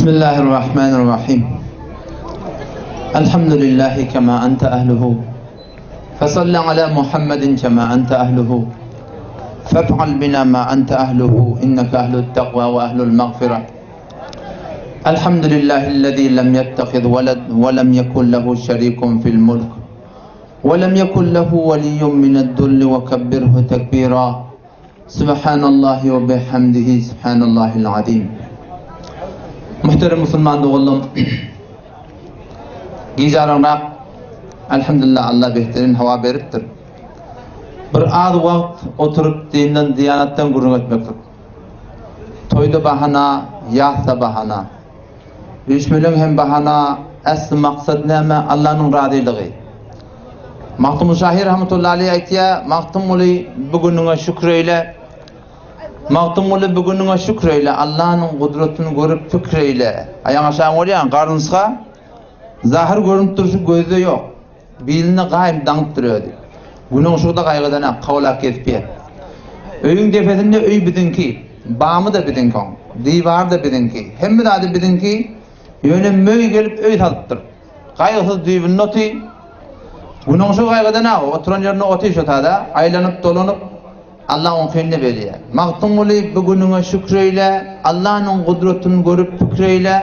Bismillahirrahmanirrahim. Elhamdülillahi kema ente ehluhu. Fesalli ala Muhammedin kema ente ehluhu. Fef'al bina ma ente ehluhu. İnneke ehlu't takva ve ehlul mağfira. Elhamdülillahillezî lem yettehiz veled ve lem yekun lehu şerikun fil mulk. Ve lem yekun lehu veliyyun mine'd-dulli ve kebbirhu tekbira. Subhanallahi ve bihamdihi subhanallahil azim. Muhterem musulman doganlarym, gije araňrak Elhamdülillah Allah behterin hawa beripdir. Bir az wagt oturyp dinden diýanatdan gürrüň etmeklik. Toýda bahana, ýasda bahana. Üýşmeleň hem bahana, äsli maksat näme? Allanyň razylygy. Magtymguly şahyr rahmetullahi aleýh aýtýar, Magtymguly bu günüňe şükür eýle. Magtymguly bu günüňe şükür eýle, Allanyň gudratyny görüp pikir eýle. Aýaň aşagyň bolýan garynçga zahyr görünip durşy gözde ýok. Biline gaýym daňypdyr özi. Günüň şuda gaýgydan ak, kowlap gezip ýer. Öýüň depesinde öý biziňki, bamy-da biziňki oň, diwary-da biziňki, hemme zady biziňki, ýöne möý gelip öý salypdyr. Gaýgysyz düýbünde oty. Günüň şu gaýgydan ak, oturan ýerinde oty şo tada, aýlanyp-dolanyp. Allah oňkyny berýär. Magtymguly bu günüňe şükür eýle, Allanyň gudratyny görüp pikir eýle.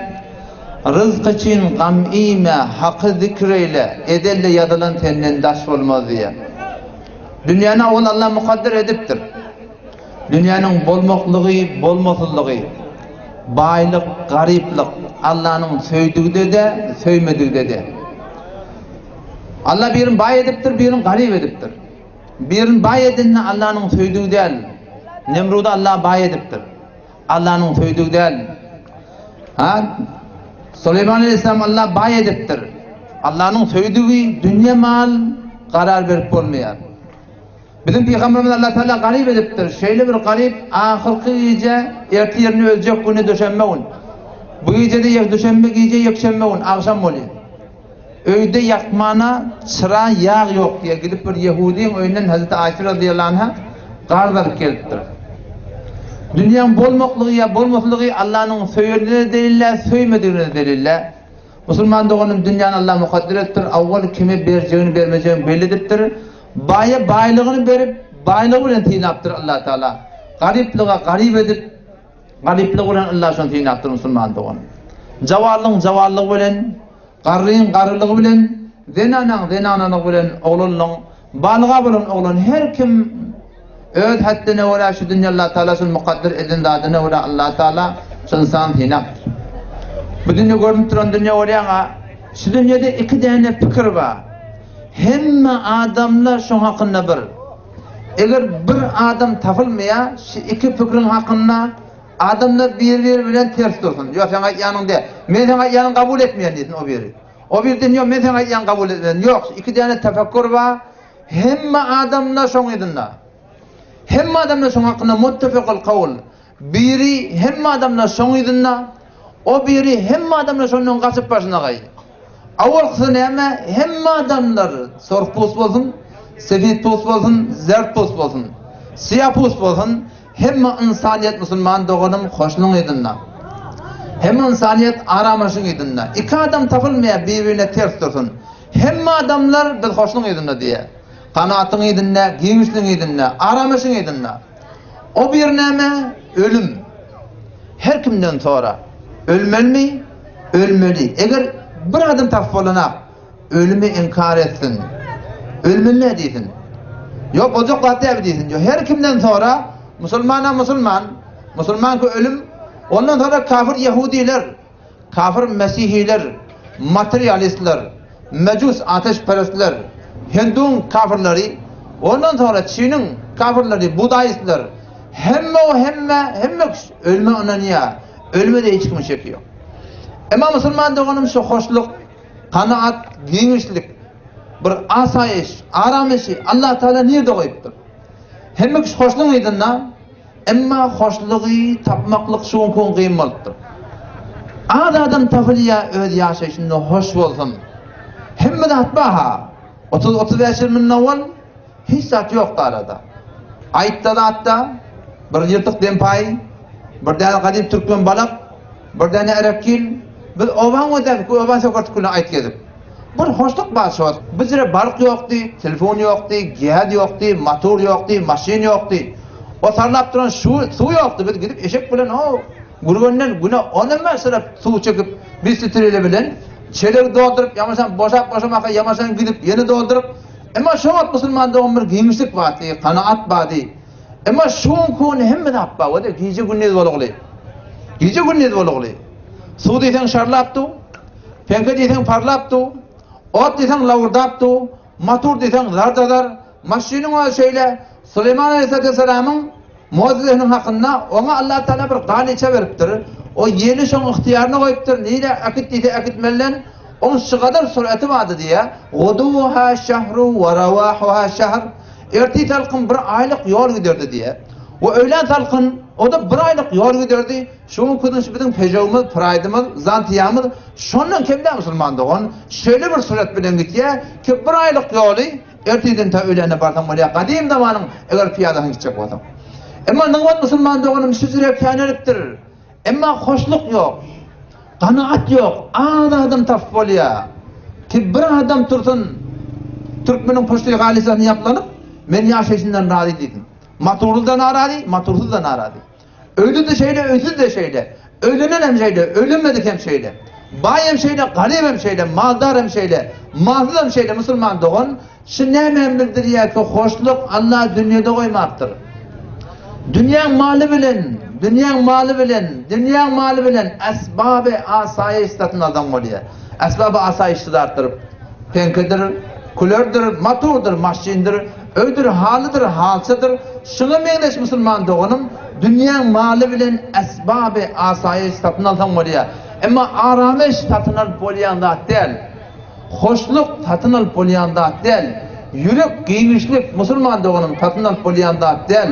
Ryzk üçin gam iýme, Haky zikr eýle, ezelde ýazylan senden daş bolmaz diýýär. Dünýäni owal Allah mukadder edipdir. Dünýäniň bolmaklygy, bolmasyzlygy, baýlyk, garyplyk Allanyň söýdügide-de, söýmedigide-de. Allah birini baý edipdir, birini garyp edipdir. Birini baý edende Allanyň söýdügi däl. Nemrudy Allah baý edipdir. Allanyň söýdügi däl. Ha? Suleýman aleyhisselam Allah baý edipdir. Allanyň söýdügi dünýe mal karar berip bolmaýar. Bizim pygamberimiz Allah Teala garyp edipdir. Şeýle bir garyp ahyrky gije ertirni öljek güni duşenbe gün. Bu gije de ýek duşenbe gije ýekşenbe gün agşam bolýar. Öýde ýakmana çyra ýag ýok diýýär. Gidip bir ýehudyň öýünden Hezreti Aýşe razyýallahu anha garz alyp gelipdir. Dünýäň bolmaklygy ýa bolmaslygy Allanyň söýenine delil-ä, söýmedigine-de delil-ä. Musulman doganym dünýäni Allah mukadder edipdir, awwal kime berjegini bermejegini belli edipdir. Baýa baýlygyny berip, baýlygy bilen synapdyr Allah Taala. Garyplyga garyp edip, Garyplygy bilen Alla şony synapdyr musulman doganym. Jawallyň jawallygy bilen, garryň garrylygy bilen, zenanaň zenanalygy bilen, oglanlaň balyga bolan oglan her kim öz hetdine görä şu dünýe Allah Taala şul mukadder eden zadyna görä Allah Taala şu ynsany synapdyr. Bu dünýe görünip duran dünýe bolýaňa şu dünýede iki däne pikir bar. Hemme adamlar şoň hakynda bir. Eger bir adam tapylmaýa, şu iki pikriň hakynda adamlar bir-biri bilen ters dursun. Ýok, seň aýtýanyň däl. Men seň aýtýanyňy kabul etmeýän diýsin o biri. O biri diýsin, ýok, men seň aýtýanyňy kabul etmeýän. Ýok, şu iki däne tefekkur bar. Hemme adamlar şoň yzynda. Hemme adamlar şoň hakynda muttefekul kawl. Biri hemme adamlar şoň yzynda, o biri hemme adamlar şondan gaçyp başyna gaý. Awalkysy näme? Hemme adamlar sorh pus bolsun, sefid pus bolsun, zert pus bolsun, syýa pus bolsun, hemme ynsanyýet musulman doganym hoşnuň yzynda. Hemme ynsanyýet aramyşyň yzynda. Iki adam tapylmaýar bir-birine ters dursun. Hemme adamlar biz hoşnuň yzynda diýýär. Ganatyň yzynda, giňişligiň yzynda, aramyşyň yzynda. O bir näme? Ölüm. Her kimden sora. Ölmelimi? Ölmeli. Eger bir adam tapyp bolanak, ölümi inkar etsin. Ölmeli ne diýsin? Ýok, boljak zat däl diýsin. Ýok, her kimden sora, musulmana musulman, musulmanky ölüm, ondan sonra kafir ýehudiler, Kafir mesihiler, materialistler, mejus ateşperestler, hinduň kafirleri, ondan soňra çiniň kafirleri, budaistler, hemme o hemme, hemme kişi ölüme ynanýar, ölüme-de hiç kimiň şeki ýok. Emma musulman doganym şu hoşluk, kanaat, giňişlik, bir asaýyş, aramyşy Allah Taala nirde goýupdyr? Hemme kişi hoşlugyň yzynda, Emma hoşlugy tapmaklyk şu günki gün kyn bolupdyr. Az adam tapylýar öz ýaşaýşynda hoş bolsun. Hemme zat bar-ha. 30-35 ýyl mundan owal hiç zat ýokdy arada. Aýtda zatda bir ýyrtyk dempaý, bir däne gadyp türkmen balak. Bir däne erekil. Biz obaň ödäki oba sökertik bilen aýt gezip. Bir hoşluk bar şo wagt. Bizre bark ýokdy, telefon ýokdy, gäz ýokdy, motor ýokdy, maşyn ýokdy. O sarlap duran şu suw ýokdy. Biz gidip eşek bilen o Gürgenden güne on emme syrap suw çekip bir trele bilen çelegi dolduryp ýamaşan boşap boşamaka ýamaşan gidip ýene dolduryp emma şo wagt musulman dogan bir giňişlik bardy, kanaat bardy. Emma şu gün hemme zat bar, o-da gije gündiz bolugly. Gije gündiz bolugly. Suw diýseň şarlap dur, peňke diýseň parlap dur, ot diýseň lawurdap dur, motor diýseň zar-da-zar, maşynyň özi şeýle. Süleýman aleyhissalamyň Muazzeziniň hakynda oňa Allah Taala bir galyça beripdir. O ýeli şoň ygtyýaryna goýupdyr, nirä äkit diýse äkitmelinden, oň şygadar süreti bardy diýýär. Guduha şahru we rawahuha şahr. Ertir salkyn bir aýlyk ýol giderdi diýýär. We öýlän salkyn o-da bir aýlyk ýol giderdi. Şu günki gün şu biziň Pejowymyz, Praýdymyz, Zantiýamyz şondan kem däl musulman dogan. Şeýle bir süret bilen gitýär ki bir aýlyk ýoly ertirden ta öýlände barsaň bolýar gadym zamanyň eger pyýadasyny gitjek bolsaň. Emma nygmat musulman doganym şu jüre känelipdir. Emma hoşluk ýok. Ganaat ýok. Az adam tapyp bolýar. Ki bir adam tursun türkmeniň puşty halysasyny ýaplanyp men ýaşaýşymdan razy diýsin. Maturly-da narazy, matursyz-da narazy. Öýli-de şeýle, öýsüz-de şeýle. Öýlenen hem şeýle, öýlenmedik hem şeýle. Baý hem şeýle, garyp hem şeýle, maldar hem şeýle, malsyz hem şeýle musulman dogan, şu nämäni bildirýär ki, hoşluk Allah dünýede goýmapdyr. Dünýäň maly bilen, dünýäň maly bilen, dünýäň maly bilen esbaby asaýyş satyn alsaň bolýar. Esbaby asaýyşsyz artdyryp, Peňkedir, külerdir, motordyr, maşyndyr, öýdür, halydyr, halçadyr, şuňa meňzeş musulman doganym, dünýäň maly bilen esbaby asaýyş satyn alsaň bolýar. Emma aramyş satyn alyp bolýan zat däl. Hoşluk satyn alyp bolýan zat däl. Ýürek giňişlik musulman doganym satyn alyp bolýan zat däl.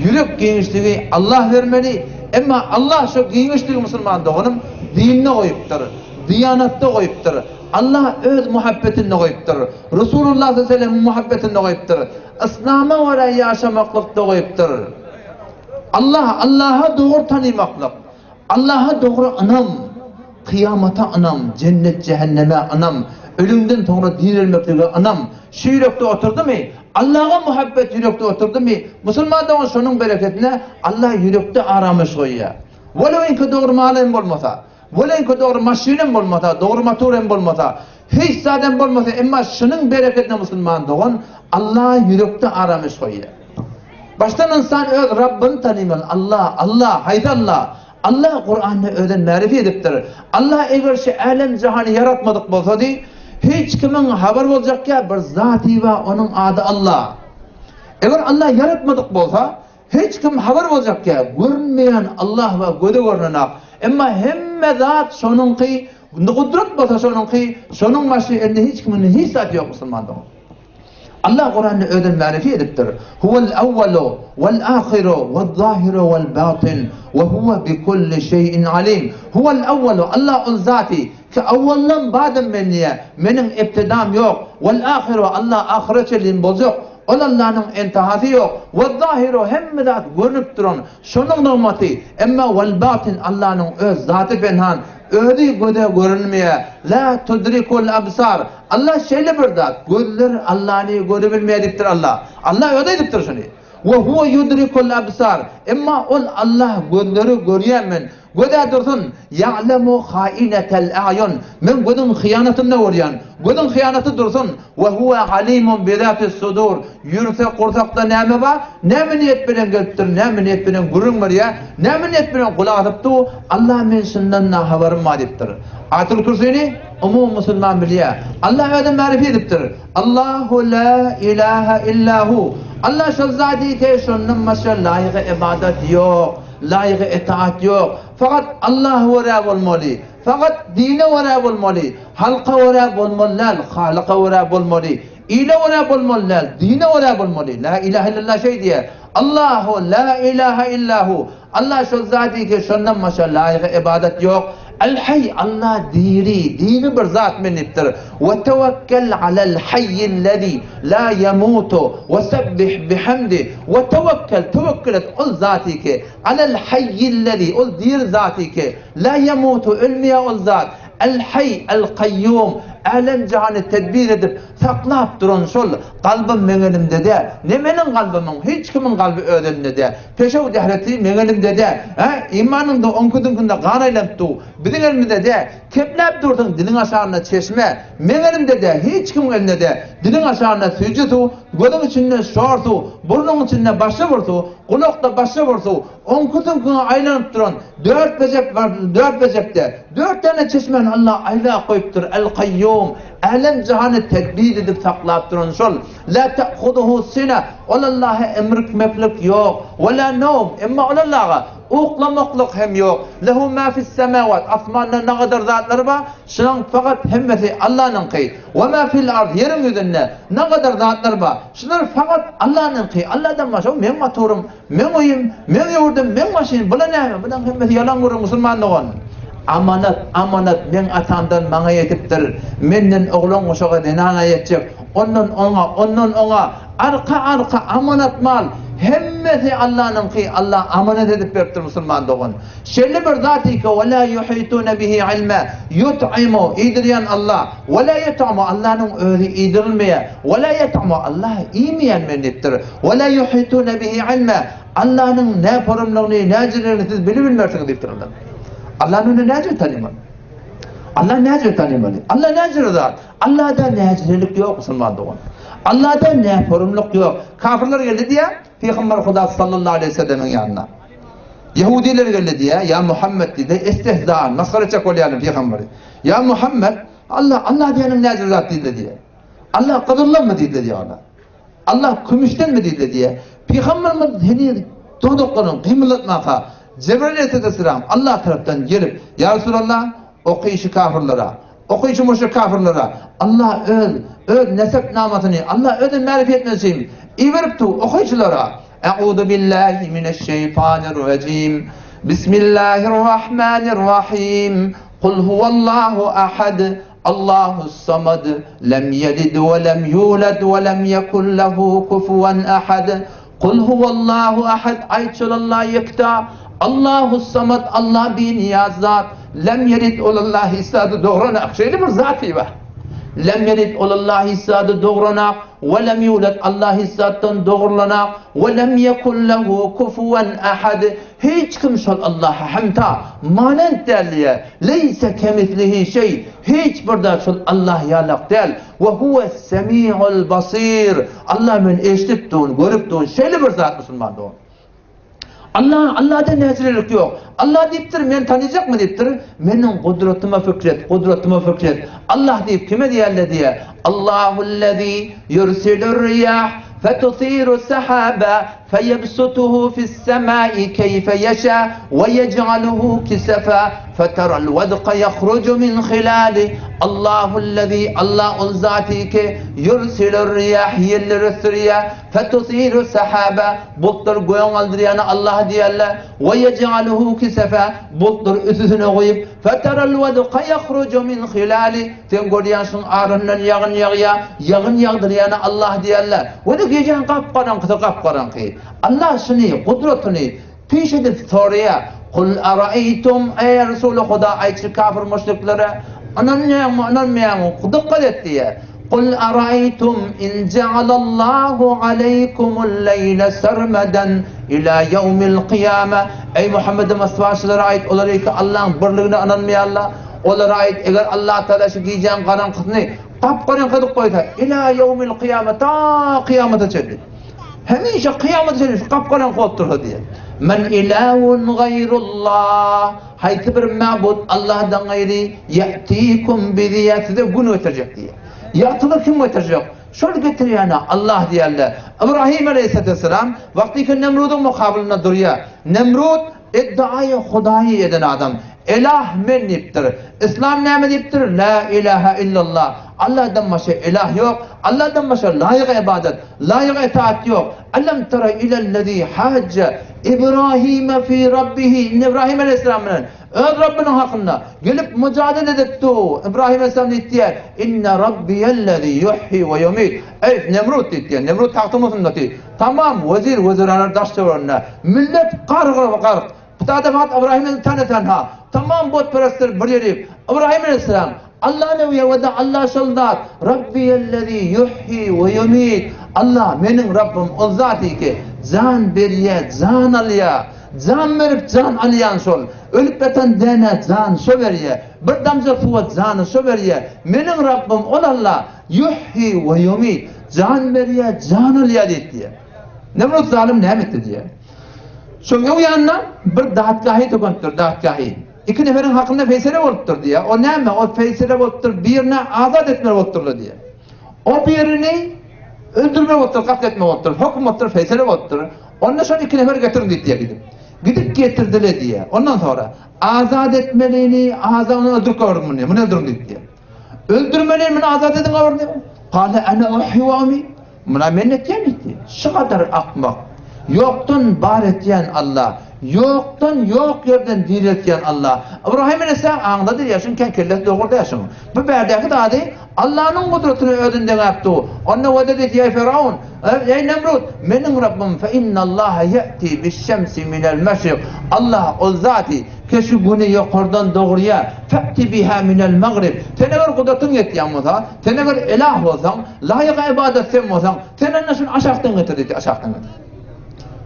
Ýürek giňişligi Allah bermeli. Emma Allah şo giňişligi musulman doganym dinde goýupdyr, diýanatda goýupdyr. Allah öz muhabbetinde goýupdyr. Resulullah sallallahu aleyhi ve sellemiň muhabbetinde goýupdyr. Yslama görä ýaşamaklykda goýupdyr. Allah Allaha dogry tanymaklyk, Allaha dogry ynam, kyýamata ynam, jennet jähenneme ynam, ölümden soňra direlmeklige ynam şu ýürekde oturdymy? Allaha muhabbet ýürekde oturdymy? Musulman dogan şonuň bereketine Allah ýürekde aramyş goýýar. Welew dogry maly hem bolmasa, Weleýki dogry maşyn hem bolmasa, dogry motor hem bolmasa, hiç zat hem bolmasa, emma şunuň berekedine musulman dogan Allah ýürekde aramyş goýýar. Başdan ynsan öz Rabbyny tanymaly, Allah, Allah, haýsy Allah? Allah Kuranda özün märifi edipdir. Allah eger şu älem jahany ýaratmadyk bolsady, hiç kimiň habar boljak ýa bir zaty bar, onuň ady Allah. Eger Allah ýaratmadyk bolsa, Hiç kim habar boljak däl, görünmeýän Allah we göze görnenak. Emma hemme zat şonuňky, gudrat bolsa şonuňky, şonuň başga elinde hiç kimiň hiç zat ýok musulman dogan. Allah Kuranda özüni märifi edipdir. Huwal awwalu wal ahiru wal zahiru wal batin we huwa bi kulli şeýin alim. Huwal awwalu Allah ol zaty ki awwaldan badam men diýä, meniň ibtidam ýok. Wal ahiru Allah ahyra çenli boljak. Ol Allanyň entahasy ýok. Wez-zahiru hemme zat görnüp duran, şonuň nygmaty. Emma wel-batyn Allanyň öz zaty penhan, özi göze görünmeýär. La tudrikul absar. Allah şeýle bir zat, gözler Allany görebilmeýär diýipdir Allah. Allah özi aýdypdyr şuny. We huwe yudrikul absar. Emma ol Allah gözleri görýän men. Göz-ä dursun, ýa'lemu ha'inetel a'ýun, Men gözüň hyýanatyny-da görýän. Gözüň hyýanaty dursun, we huwe alimun bizatis sudur, Ýürse gursakda näme bar, näme niýet bilen gelipdir, näme niýet bilen gürrüň berýär, näme niýet bilen gulak asyp dur, Allah men şundan-da habarym bar diýipdir. Aýatul Kürsini umumy musulman bilýär. Allah özem märifi edipdir. Allahu la ilaha illa hu. Allah şol zat ki, şondan başga laýygy ybadat ýok. Laýygy etaat ýok. Fakat Allaha görä bolmaly. Fakat dine görä bolmaly. Halka görä bolmaly däl, Halyka görä bolmaly. Ile görä bolmaly däl, dine görä bolmaly. La ilahe illallah şeý diýýär. Allahu la ilahe illahu. Allah şol zat ki, şondan başga laýygy ybadat ýok. El-Haý, Allah diri, diri bir zat men diýipdir. We tewekkel alel-haýýillezî lâ ýemûtu we sebbih bihamdi. We tewekkel, töwekgül et ol zaty ki, alel-haýýillezî, ol diri zaty ki, lâ ýemûtu, ölmeýär ol zat. El-Haý, El-Kaýýum, älem-jahany tedbir edip, saklap duran şol, kalbym meň elimde däl. Ne meniň kalbymyň, hiç kimiň kalby öz elinde däl. Peşew dähreti meň elimde däl. Hä, imanyňda oňky-düňkünde gan aýlanyp dur. Biziň elimizde däl. Kepläp dursuň, diliň aşagynda çeşme. Meň elimde däl, hiç kimiň elinde däl. Diliň aşagynda süýji suw, gözüň içinde şor suw, burnuň içinde başga bir suw, gulakda başga bir suw. Oňky-süňküňe aýlanyp duran dört bejek bar, dört bejekde dört däne çeşmäni Allah aýlap goýupdyr. El-Kaýýum, älem-jahany tedbir edip saklap duran şol. La te'huzuhu sine, ol Allaha emrikmeklik ýok. We la nowm, emma ol Allaha uklamaklyk hem ýok. Lehu ma fis-semawat, asmanda nagadar zatlar bar, şulaň fakat hemmesi Allanyňky. We ma fil-ard, ýeriň ýüzünde nagadar zatlar bar, şular fakat Allanyňky. Alladan başga meň motorym, Meň öýüm, meň ýurdum, meň maşynym, bula näme? Bulaň hemmesi ýalan gürrüň musulman dogan. Amanat, amanat meň atamdan maňa ýetipdir. Menden oglan guşaga zenana ýetjek. Ondan oňa, ondan oňa, arka-arka amanat mal. Hemmesi Allanyňky, Alla amanat edip beripdir musulman dogan. Şeýle bir zat ki, we la yuhitune bihi ilma, yut'imu, iýdirýän Alla, we la yut'amu, Allanyň özi iýdirilmeýär, we la yat'amu, Alla iýmeýän men diýipdir. We la yuhitune bihi ilma, Allanyň näporumlygyny, näjireligini siz bilibilmersiňiz diýipdir Allah. Allany onda näjire tanymaly? Allah näjire tanymaly? Allah näjire zat? Allada näjirelik ýok musulman dogan. Allada näporumlyk ýok. Kafirler geldi diýýär, Pygamber Huda sallallahu aleyhi ve sellemiň ýanyna. Ýehudiler geldi diýýär, Ýa Muhammet diýdi, istihzan, masgara etjek bolýarlar pygamberi. Ýa Muhammet, Allah, Allah diýeniň näjür zat diýdi diýýär. Allah gyzyldanmy diýdi diýýär olar. Allah kümüşdenmi diýdi diýýär. Pygamberimiz heniz dodaklaryny gymyldatmaka, Jebraýyl aleyhisselam Allah tarapdan gelip, Ýa Resulallah, okyşy kafirlere, Okyjy muşrik kafirlere Allah öz öz nesep namasyny Allah özi märif etmesi üçin iberipdi okyjylara Euzu billahi mineşşeýtanirrajim Bismillahirrahmanirrahim Kul huwallahu ahad Allahus samad lem yelid we lem yulad we lem yekun lehu kufuwan ahad Kul huwallahu ahad, aýt şol Allah ýekta, Allahus samad, Allah binyýaz zat, lem ýelid ol Allah hiç zady dogranak, şeýle bir zaty bar. Lem ýelid ol Allah hiç zady dogranak, we lem ýulad Allah hiç zatdan dogrulanak, we lem ýekun lehu kufuwan ahad, hiç kim şol Allaha hemta, manent däl diýýär. Leýse kemislihi şeý, hiç bir zat şol Allah ýalak däl. We huwes semiul basir. Allah men eşidip durun, görüp durun. Şeýle bir zat musulman dogan. Allah Allahda näjirelik ýok. Allah diýipdir, men tanyjakmy diýipdir. Meniň gudratyma pikir et, gudratyma pikir et. Allah diýip kime diýerler diýe. Allahullazi yursilur riyah fetusiru sahaba Feýebsutuhu fis-semai keýfe ýeşa we ýej'aluhu kisefa feteral wedka ýahruju min hilalih Allahullezî Allah ol zaty ki, ýursilur-riýah ýelleri ösdürýär, fetusiru sahaba bultlary göge galdyrýana Allah diýerler, we ýej'aluhu kisefa bultlary üstüne guýup, feteral wedka ýahruju min hilalih Sen görýäň şuň arasyndan ýagyn ýagýar, ýagyn ýagdyrýana Allah diýerler. Weli gijäň gap-garaňkysy gap-garaňky. Allah şuny, gudratyny piş edip soraýar. Kul araeýtum, eý Resuly Huda aýtçy kafir müşriklere, ynanýaňmy, ynanmaýaňmy, dykgat et diýýär. Kul araeýtum in ja'alallahu aleýkumul leýle sermeden ila ýewmil kyýame. Eý Muhammediň ysbaşylary aýt, olar iki Allaň birligine ynanmaýarlar. Olara aýt, eger Allatagala şu gijäň garaňkysyny gap-garaňky edip goýsa, ila ýewmil kyýame, ta kyýamata çenli. Hemişe kyýamata çenli şu gap-garaňky bolup dursa diýýär. Men ilahun gaýrullah, haýsy bir mabud Allahdan gaýry, ýatikum biziýa, size gün getirjek diýýär. Ýagtylyk kim getirjek? Şol getirýäne Allah diýerler. Ybrahym aleýhissalam wagtyky Nemrudyň mukabylynda durýar. Nemrud Iddiaýy Hudaýy eden adam, Elah men diýipdir. Islam näme diýipdir? La ilaha illallah. Allahdan başga ilah ýok, Allahdan başga laýyk ybadat, laýyk itaat ýok. Alam tara ilellezî hajja Ibrahime fî Rabbihi. Indi Ibrahim aleýhissalam bilen öz Rabbynyň hakynda gelip mujadele edip dur. Ibrahim aleýhissalam diýipdir, Inne Rabbiyellezî yuhyi we yumit. Eý, Nemrut diýipdir. Nemrut tagtyň başyndady. Tamam wezir, weziralar daş töwereginde. Millet garg-gark. Pytada fakat Ybrahim el tane tenha. Tamam butperestler bir ýeri. Ybrahim aleyhisselam Allah ne we da Allah şol zat. Rabbiyellezî yuhyi we yumit. Allah meniň Rabbym ol zat ki jan berýä, jan alýa. Jan berip jan alýan şol. Ölüp ýatan dänä jan şo berýä. Bir damja suwa jany şo berýä. Meniň Rabbym ol Allah. Yuhyi we yumit. Jan berýä, jan alýa diýdi. Nemrut zalym näme etdi diýýär. Şoň öň ýanynda bir datgahy tökenipdir, datgahy. Iki neferiň hakynda feýsele bolupdyr diýýär. O näme? O feýsele bolupdyr, birine azat etmeli bolupdyrlar diýýär. O birini öldürmeli bolupdyr, gatl etmeli bolupdyr. Höküm bolupdyr, feýsele bolupdyr. Onda şol iki neferi getiriň diýip gidip. Gidip getirdiler diýýär. Ondan soňra azat etmelini, azat ony öldürip goýuň muny, muny öldüriň diýip diýýär. Öldürmelini muny azat ediň goýuň. Kale ana uhyi we umit. Muna men etýän etdi. Şu gadar akmak. Ýokdan bar etýän Alla. Ýokdan ýok ýerden direltýän Alla. Ybrahym aleyhisselam aňlady diýýär, şuň ken kellesi dogry däl şuň. Bu bärdäki zady Allanyň gudratyna özüni deňäp dur. Onda wada diýdi, Eý Firaun, eý Nemrut, meniň Rabbym fe innallaha ýe'ti biş-şemsi minel meşrik. Allah ol zaty, ke şu güni ýokardan dogurýar. Fe'ti biha minel magrib. Sen eger gudratyň ýetýän bolsa, Sen eger ilah bolsaň, laýyk ybadat sen bolsaň, sen onda şuny aşakdan getir diýdi, aşakdan getir.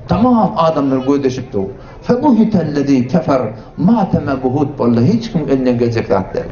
Tamam adamlar gözleşip dur. Febuhitellezî kefer, mateme buhut boldy, hiç kim elinden geljek zat däl.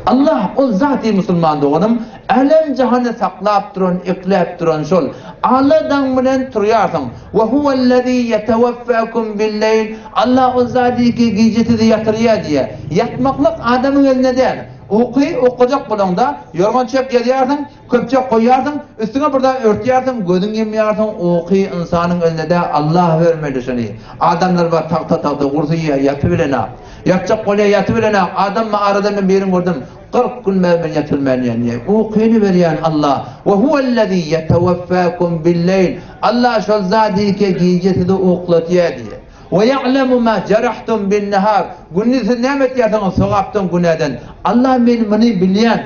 Allah ol zat musulman doganym, älem jahany saklap duran, ekläp duran şol. Aladaň bilen turýarsyň. Ve huvellezî yeteveffâkum billeýl. Allah ol zat ki gije sizi ýatyrýar diýýär. Ýatmaklyk adamyň elinde däl. Uky okajak bolaňda, ýorgan çek ýazýarsyň, köpjek goýýarsyň, üstüňe bir zat örtýärsiň, gözüň ýumýarsyň, uky ynsanyň elinde däl, Allah bermeli şuny. Adamlar bar tagta-tagta gursa iýýär, ýatybilenak. Ýatjak bolýar, ýatybilenak. Adam bar arada men birini gördüm, 40 gün bäri men ýatybilmän diýen diýýär. Ukyny berýän Allah. Wa huwellezî ýeteweffâkum bil-leýl. Allah şol zat diýdi ki, gije sizi uklatýar diýýär. We ýa'lemu ma jarahtum bin-nahar, Gündiz siz näme etýärsiňiz sogapdan, günäden, Allah men muny bilýän.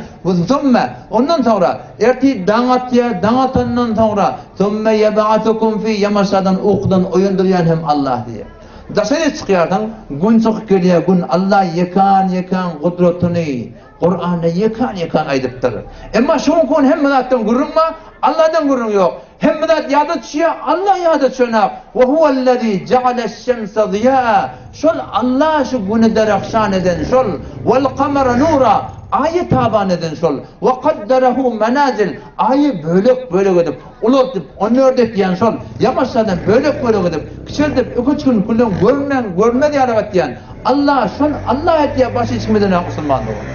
Summe, ondan soňra, ertir daň atýar, daň atandan soňra, summe ýeb'asukum fi, ýamaşadan, ukudan oýandyrýan hem Allah diýýär. Daşary çykýarsyň, gün çykyp gelýär, gün Allah ýekan-ýekan gudratyny, Kuranda ýekan-ýekan aýdypdyr. Emma şu günki gün hemme zatdan gürrüň bar, Allahdan gürrüň ýok. Hemme zat ýada düşýär, Allah ýada düşenak. Ve huvellezî ja'aleş-şemse ziýâ. Şol Allah şu güni derahşan eden şol. Vel kamara nura. Aýy taban eden şol. Ve kadderehu menazil. Aýy bölek-bölek edip, ulaltyp, on dört etýän şol. Ýamaşjadan bölek-bölek edip, kiçeldip, iki-üç gün külden görünmän, görünmez ýaly etýän. Allah şol Allah etýär baş hiç kim edenok musulman dogan.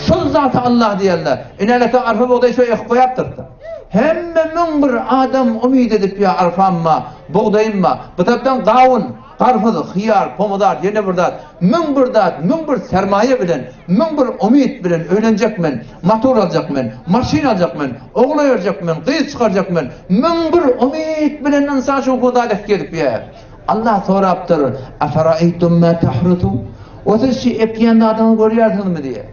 Şol zata Allah diýerler. Inäleke arpa bugdaý şo ekip goýapdyrda. Hemme 1001 adam umyt edip ýa arpamma, bugdaýymma, bu tarapdan gawun, garpyz, hyýar, pomidor, ýene bir zat, 1001 zat, 1001 sermaýa bilen, 1001 umyt bilen öýlenjek men, motor aljak men, maşyn aljak men, ogul öýerjek men, gyz çykarjak men, 1001 umyt bilen ynsan şu huda dek gelip ýa. Allah sorapdyr, Afaraýtum ma tahrusun? O siz şu ekýän zadyňyzy görýärsiňizmi diýýär.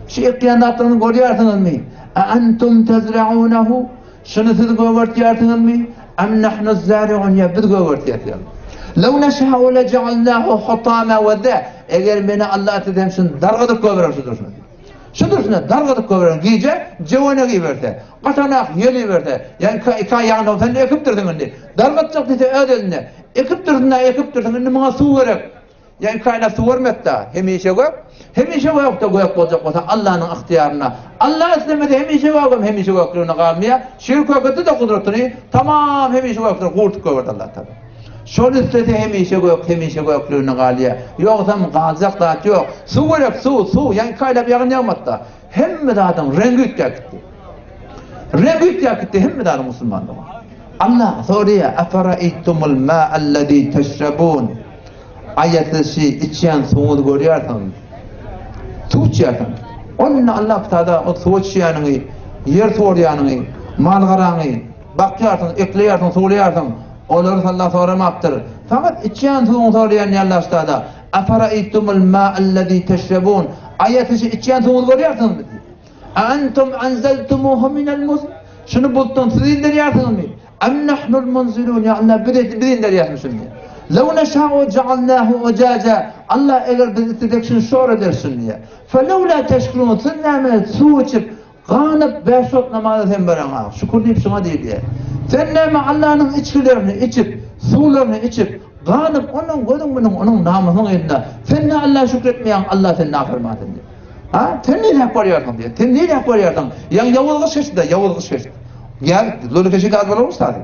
Şu ekýän zatlaryňyzy görýärsiňizmi? A antum tezraunahu? Şuny siz gögertýärsiňizmi? Am nahnu zari'un ýa biz gögertýäris. Law neşa'u lejealnahu hutama we de eger meni Allah islese hem şuny dargadyp goýbererin şu durşuna. Şu durşuna dargadyp goýbererin gije jöwene giberse, gatanak ýel iberse, ýa iki aý ýagynda sen ekipdirsiň indi. Dargatjak diýse öz elinde. Ekipdirsiň-dä, ekipdirsiň, indi muňa suw gerek. Ýa iki aýlap suw bermek-dä, hemişe gök. Hemişe gökde gök boljak bolsa Allanyň ygtyýarynda. Allah islemese hemişe gögem hemişe göklügine galmaýar. Şir köketdi-de gudratyny tamam hemişe gökden gurtup goýberdi Allah Tagala. Şol islese hemişe gök hemişe göklügine galýar. Ýogsam galjak zat ýok. Suw gerek suw suw ýa iki aýlap ýagyn ýagmady-da. Hemme zadyň reňgi üýtgäp gitdi. Reňgi üýtgäp gitdi hemme zadyň musulmanlygyň. Allah soraýar, Eferaýtumul ma'allezî teşrebûn? Aýa siz şi içýän suwuňyzy görýärsiňizmi? Suw içýärsiň. Onda Allah Taala o suw içýäniňi. Ýer suwarýanyňy, mal-garaňy bakýarsyň, ekleýärsiň, suwlaýarsyň. Olary Allah soramapdyr. Fakat içýän suwuňy soraýan ýallaşda-da, Afaraýtumul ma'allezî teşrebûn, Aýa siz şu içýän suwuňyzy görýärsiňizmi? diýýär. A entum enzeltumuhu minel muzn, Şuny bulutdan siz inderýärsiňizmi? Em nahnul munzilun, Ýa Allah biz biz inderýäsmi şuny diýýär. Lew neşâ'u jealnâhu ucaca, Allah eger biz islesek şuny şor ederis şuny diýýär. Felewlâ teşkurûn, Siz näme suw içip, Ganyp bäş wagt namaza sen baraňa, şükür diýip şuňa diýilýär. Sen näme Allanyň içgilerini içip, suwlaryny içip, ganyp onuň gözüň bilen onuň namysynyň elinde. Sen ne Alla şükür etmeýäň, Alla seni naperman diýip. Ha? Sen nädip barýarsyň diýip. Sen nädip barýarsyň? Ýa ýawuz gyş geçdi, ýawuz gyş geçdi. Gel, zulu keşik az bolar ustady.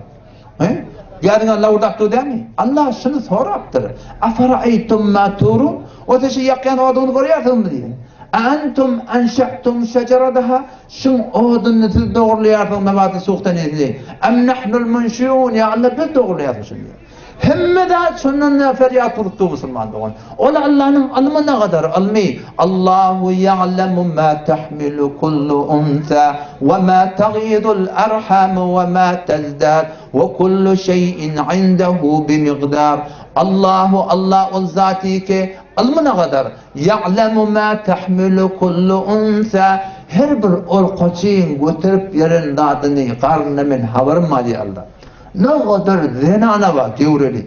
He? Ýadyňa lawurdap dur dämi? Allah şuny sorapdyr. Afaraýtum ma turun? O siz şu ýakýan oduny görýärsiňizmi diýdi. Antum anşa'tum şejerataha? Şuň oduny siz dogurlaýarsyňyz nabaty suhtanesini. Am nahnul munşiun? Ýa Allah biz dogurlaýarys şuny. Hemme zat şondan da ferýat bolup dur musulman dogan. Ol Allanyň ylmy nagadar ylmy. Allahu ýa'lemu ma tahmilu kullu unsa we ma tagidul arhamu we ma tazdad we kullu şeý'in indehu bi miqdar. Allahu Allah ol zaty ki ylmy nagadar. Ýa'lemu ma tahmilu kullu unsa her bir urkaçyň göterip ýören zadyny garnynda men habarym bar diýýär Allah. Nagadar zenana bar göwreli.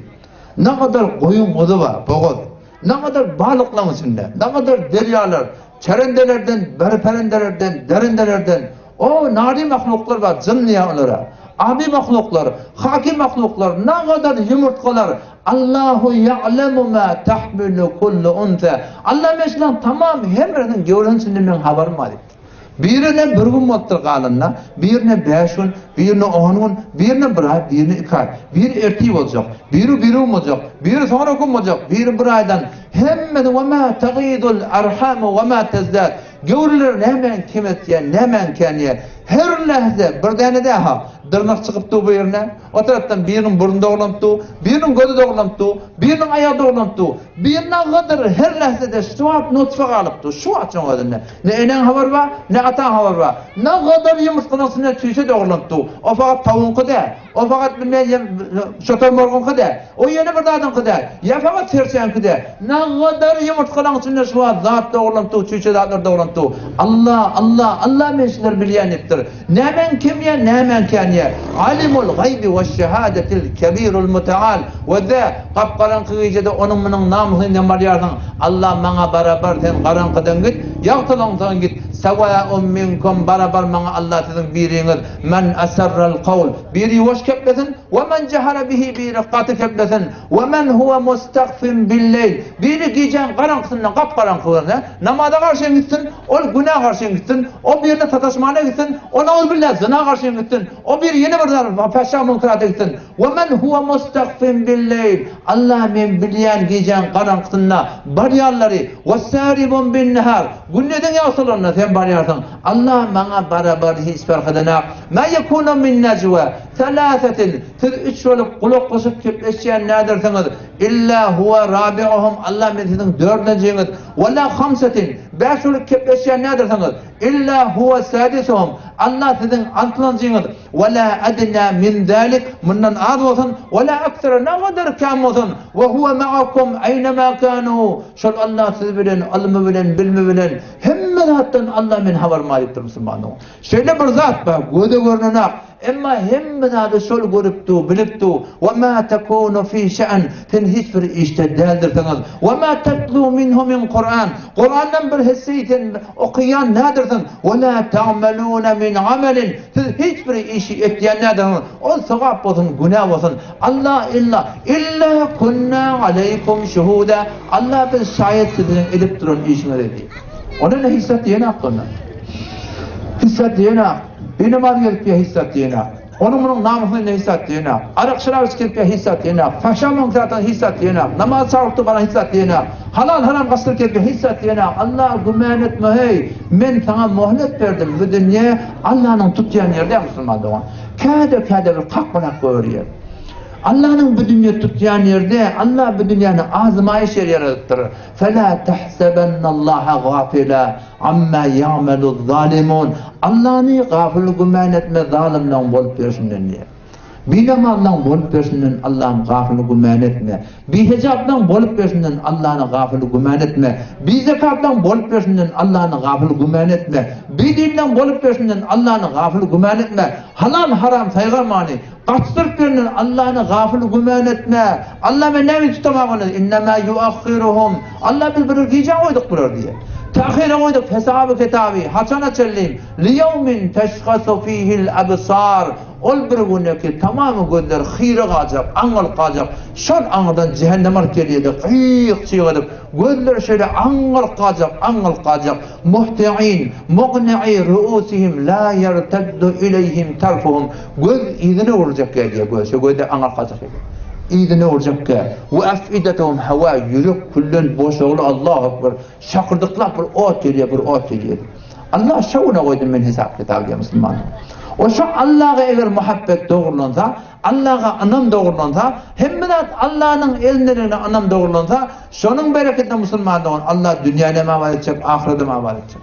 Nagadar goýun guzy bar bogaz. Nagadar balyklaň içinde, nagadar derýalar, çerendelerden, berperendelerden, derendelerden, o nary mahluklar bar, jyn diýýär olara. Abi mahluklar, haki mahluklar, nagadar ýumurtgalar, Allahu ýa'lemu ma tahmilu kullu unsa. Allah men şularyň tamam her biriniň göwresiniň içinde meň habarym bar diýipdir. Birine bir gün bolupdyr galanda, birine bäş gün, birine on gün, birine bir aý, birine iki aý. Biri ertir boljak, biri birigün boljak, biri soňra gün boljak, biri bir aýdan. Hemmesi we ma tagidul arhamu we ma tezdad. Göwreler nämäň kemeltýär, nämäň känýär. Her lähze bir däne dä-ha, dyrnak çykyp dur bu ýerine. O tarapdan biriniň burny dogrulanyp dur, biriniň gözi dogrulanyp dur, biriniň aýagy dogrulanyp dur. Birine gydyr her lähzede şu wagt nutfa galyp dur, şu wagt şoň özünde. Ne eneň habary bar, ne ataň habary bar. Ne gydyr ýumurtganyň üstünde çüýşe dogrulanyp dur. O fakat tawugyňky däl. O fakat bilmeýän ýem şotormorgyňky däl. O ýene bir zadyňky däl. Ýa fakat serçäňki däl. Ne gydyr ýumurtgalaň içinde şu wagt zat dogrulanyp dur, çüýşe zatlar dogrulanyp dur. Allah, Allah, Allah men şulary bilýän diýipdir. Nämäň kemýä, nämäň känýä? Alimul gaýbi weş-şehadetil kebirul muteal. We-de, gap-garaňky gijede onuň-munuň namysyny dem alýarsyň. Allah maňa barabar, sen garaňkydan git, ýagtylygyňdan git. Sawaun minkum, barabar maňa Allah siziň biriňiz. Men asarral kawl, biri ýuwaş keplesin, we men jehara bihi, biri gaty keplesin. We men huwe mustahfin bil-leýl, biri gijäň garaňkysynda gap-garaňky görse, namaza garşy gitsin, Ol günä garşy gitsin, o birine sataşmana gitsin, o nauzubilla zyna garşy gitsin, o biri ýene bir zat fahşa munkerata gitsin. We men huwa mustahfin bil-leýl, Allah men bilýän gijäň garaňkysynda barýanlary, we saribun bin-nahar, gündiziň ýagtylygynda sen barýarsyň. Allah maňa barabar hiç fark edenak. Ma yekunu min najwa salasatin, siz üç bolup gulaklaşyp gepleşýän nädersiňiz? Illa huwa rabi'uhum, Allah men siziň dördünjiňiz. We la hamsetin, bäş bolup kepleşýän nädirsiňiz? Illa huwa sadisuhum, Allah siziň altynjyňyz. We la adna min zalik, mundan az bolsun, we la aksara, nagadar kän bolsun. We huwa ma'akum aynama kanu, şol Allah siz bilen, ylmy bilen, bilimi bilen, hemme zatdan Allah men habarym bar diýipdir musulman dogan. Şeýle bir zat bar, göze görnenak. Emma hemme zady şol görüp dur, bilip dur. Wa ma takunu fi şe'n, sen hiç bir işde däldirsiňiz. Wa ma tatlu minhu min Kur'an, Kurandan bir hisseyi sen okaýan nädirsiň? Wa la ta'maluna min amelin, siz hiç bir işi etýän nädirsiňiz? Ol sogap bolsun, günä bolsun. Allah illa illa kunna aleýkum şuhuda, Allah biz şaýat siziň edip duran işiňize diýip. Onda ne hissat diýenak onda. Hissat diýenak. Bir namaz gelip ýa hiç zat diýenak. Onuň munuň namysyna hiç zat diýenak. Arak şarap içip gelip ýa hiç zat diýenak. Fahşa munkar hiç zat diýenak. Namaz çagyrtdy bana hiç zat diýenak. Halal haram gaçdyryp gelip ýa hiç zat diýenak. Allah güman etme heý. Men saňa mohlet berdim. Bu dünýe Allanyň tutýan ýeri däl musulman dogan. Käde käde bir kakmalak görýär. Allanyň bu dünýe tutýan ýerde Alla bu dünýäni azmaýyş ýeri ýaradypdyr. Fela tahsebennallaha gafila amma ya'maluz zalimun. Allany gafyl güman etme zalymlaň bolup ýörşünden diýýär. Binamazlaň bolup ýörşünden Allany gafyl güman etme. Bihejaplaň bolup ýörşünden Allany gafyl güman etme. Bizekatlaň bolup ýörşünden Allany gafyl güman etme. Bidinleň bolup ýörşünden Allany gafyl güman etme. Halal-haram saýgarmany, gaçdyryp ýörenden Allany gafyl güman etme. Alla men näme tutamaga ony? Innemâ ýuahhiruhum. Alla biz bir gijä goýduk bular diýýär. Tähire goýduk hesaby-kitaby, haçana çenli? Liýewmin teşhasu fihil absar. Ol bir güneki tamamy gözler hyra galjak, aňňalyp galjak. Şol aňyrdan jähennem alyp gelýärdi, gyýyk-çyýyk edip, gözleri şeýle aňňalyp galjak, aňňalyp galjak. Muhti'in, mukni'i ru'usihim la ýerteddu ileýhim tarfuhum. Göz yzyna öwrüljek gelýär, göz, şo gözler aňňalyp galjak gelýär. Yzyna öwrüljek gel. We afidatuhum hawa, ýürek külden boşagly Allahu ekber. Şakyrdyklap bir ot gelýär, bir ot gelýär. Allah şo güne goýdum men hesap-kitaby diýýär musulmanlar. O şo Allaha eger muhabbet dogrulansa, Allaha ynam dogrulansa, hemme zat Allanyň elindeligine ynam dogrulansa, şonuň berekedine musulman dogan Allah dünýäni hem abat etjek, ahyredem abat etjek.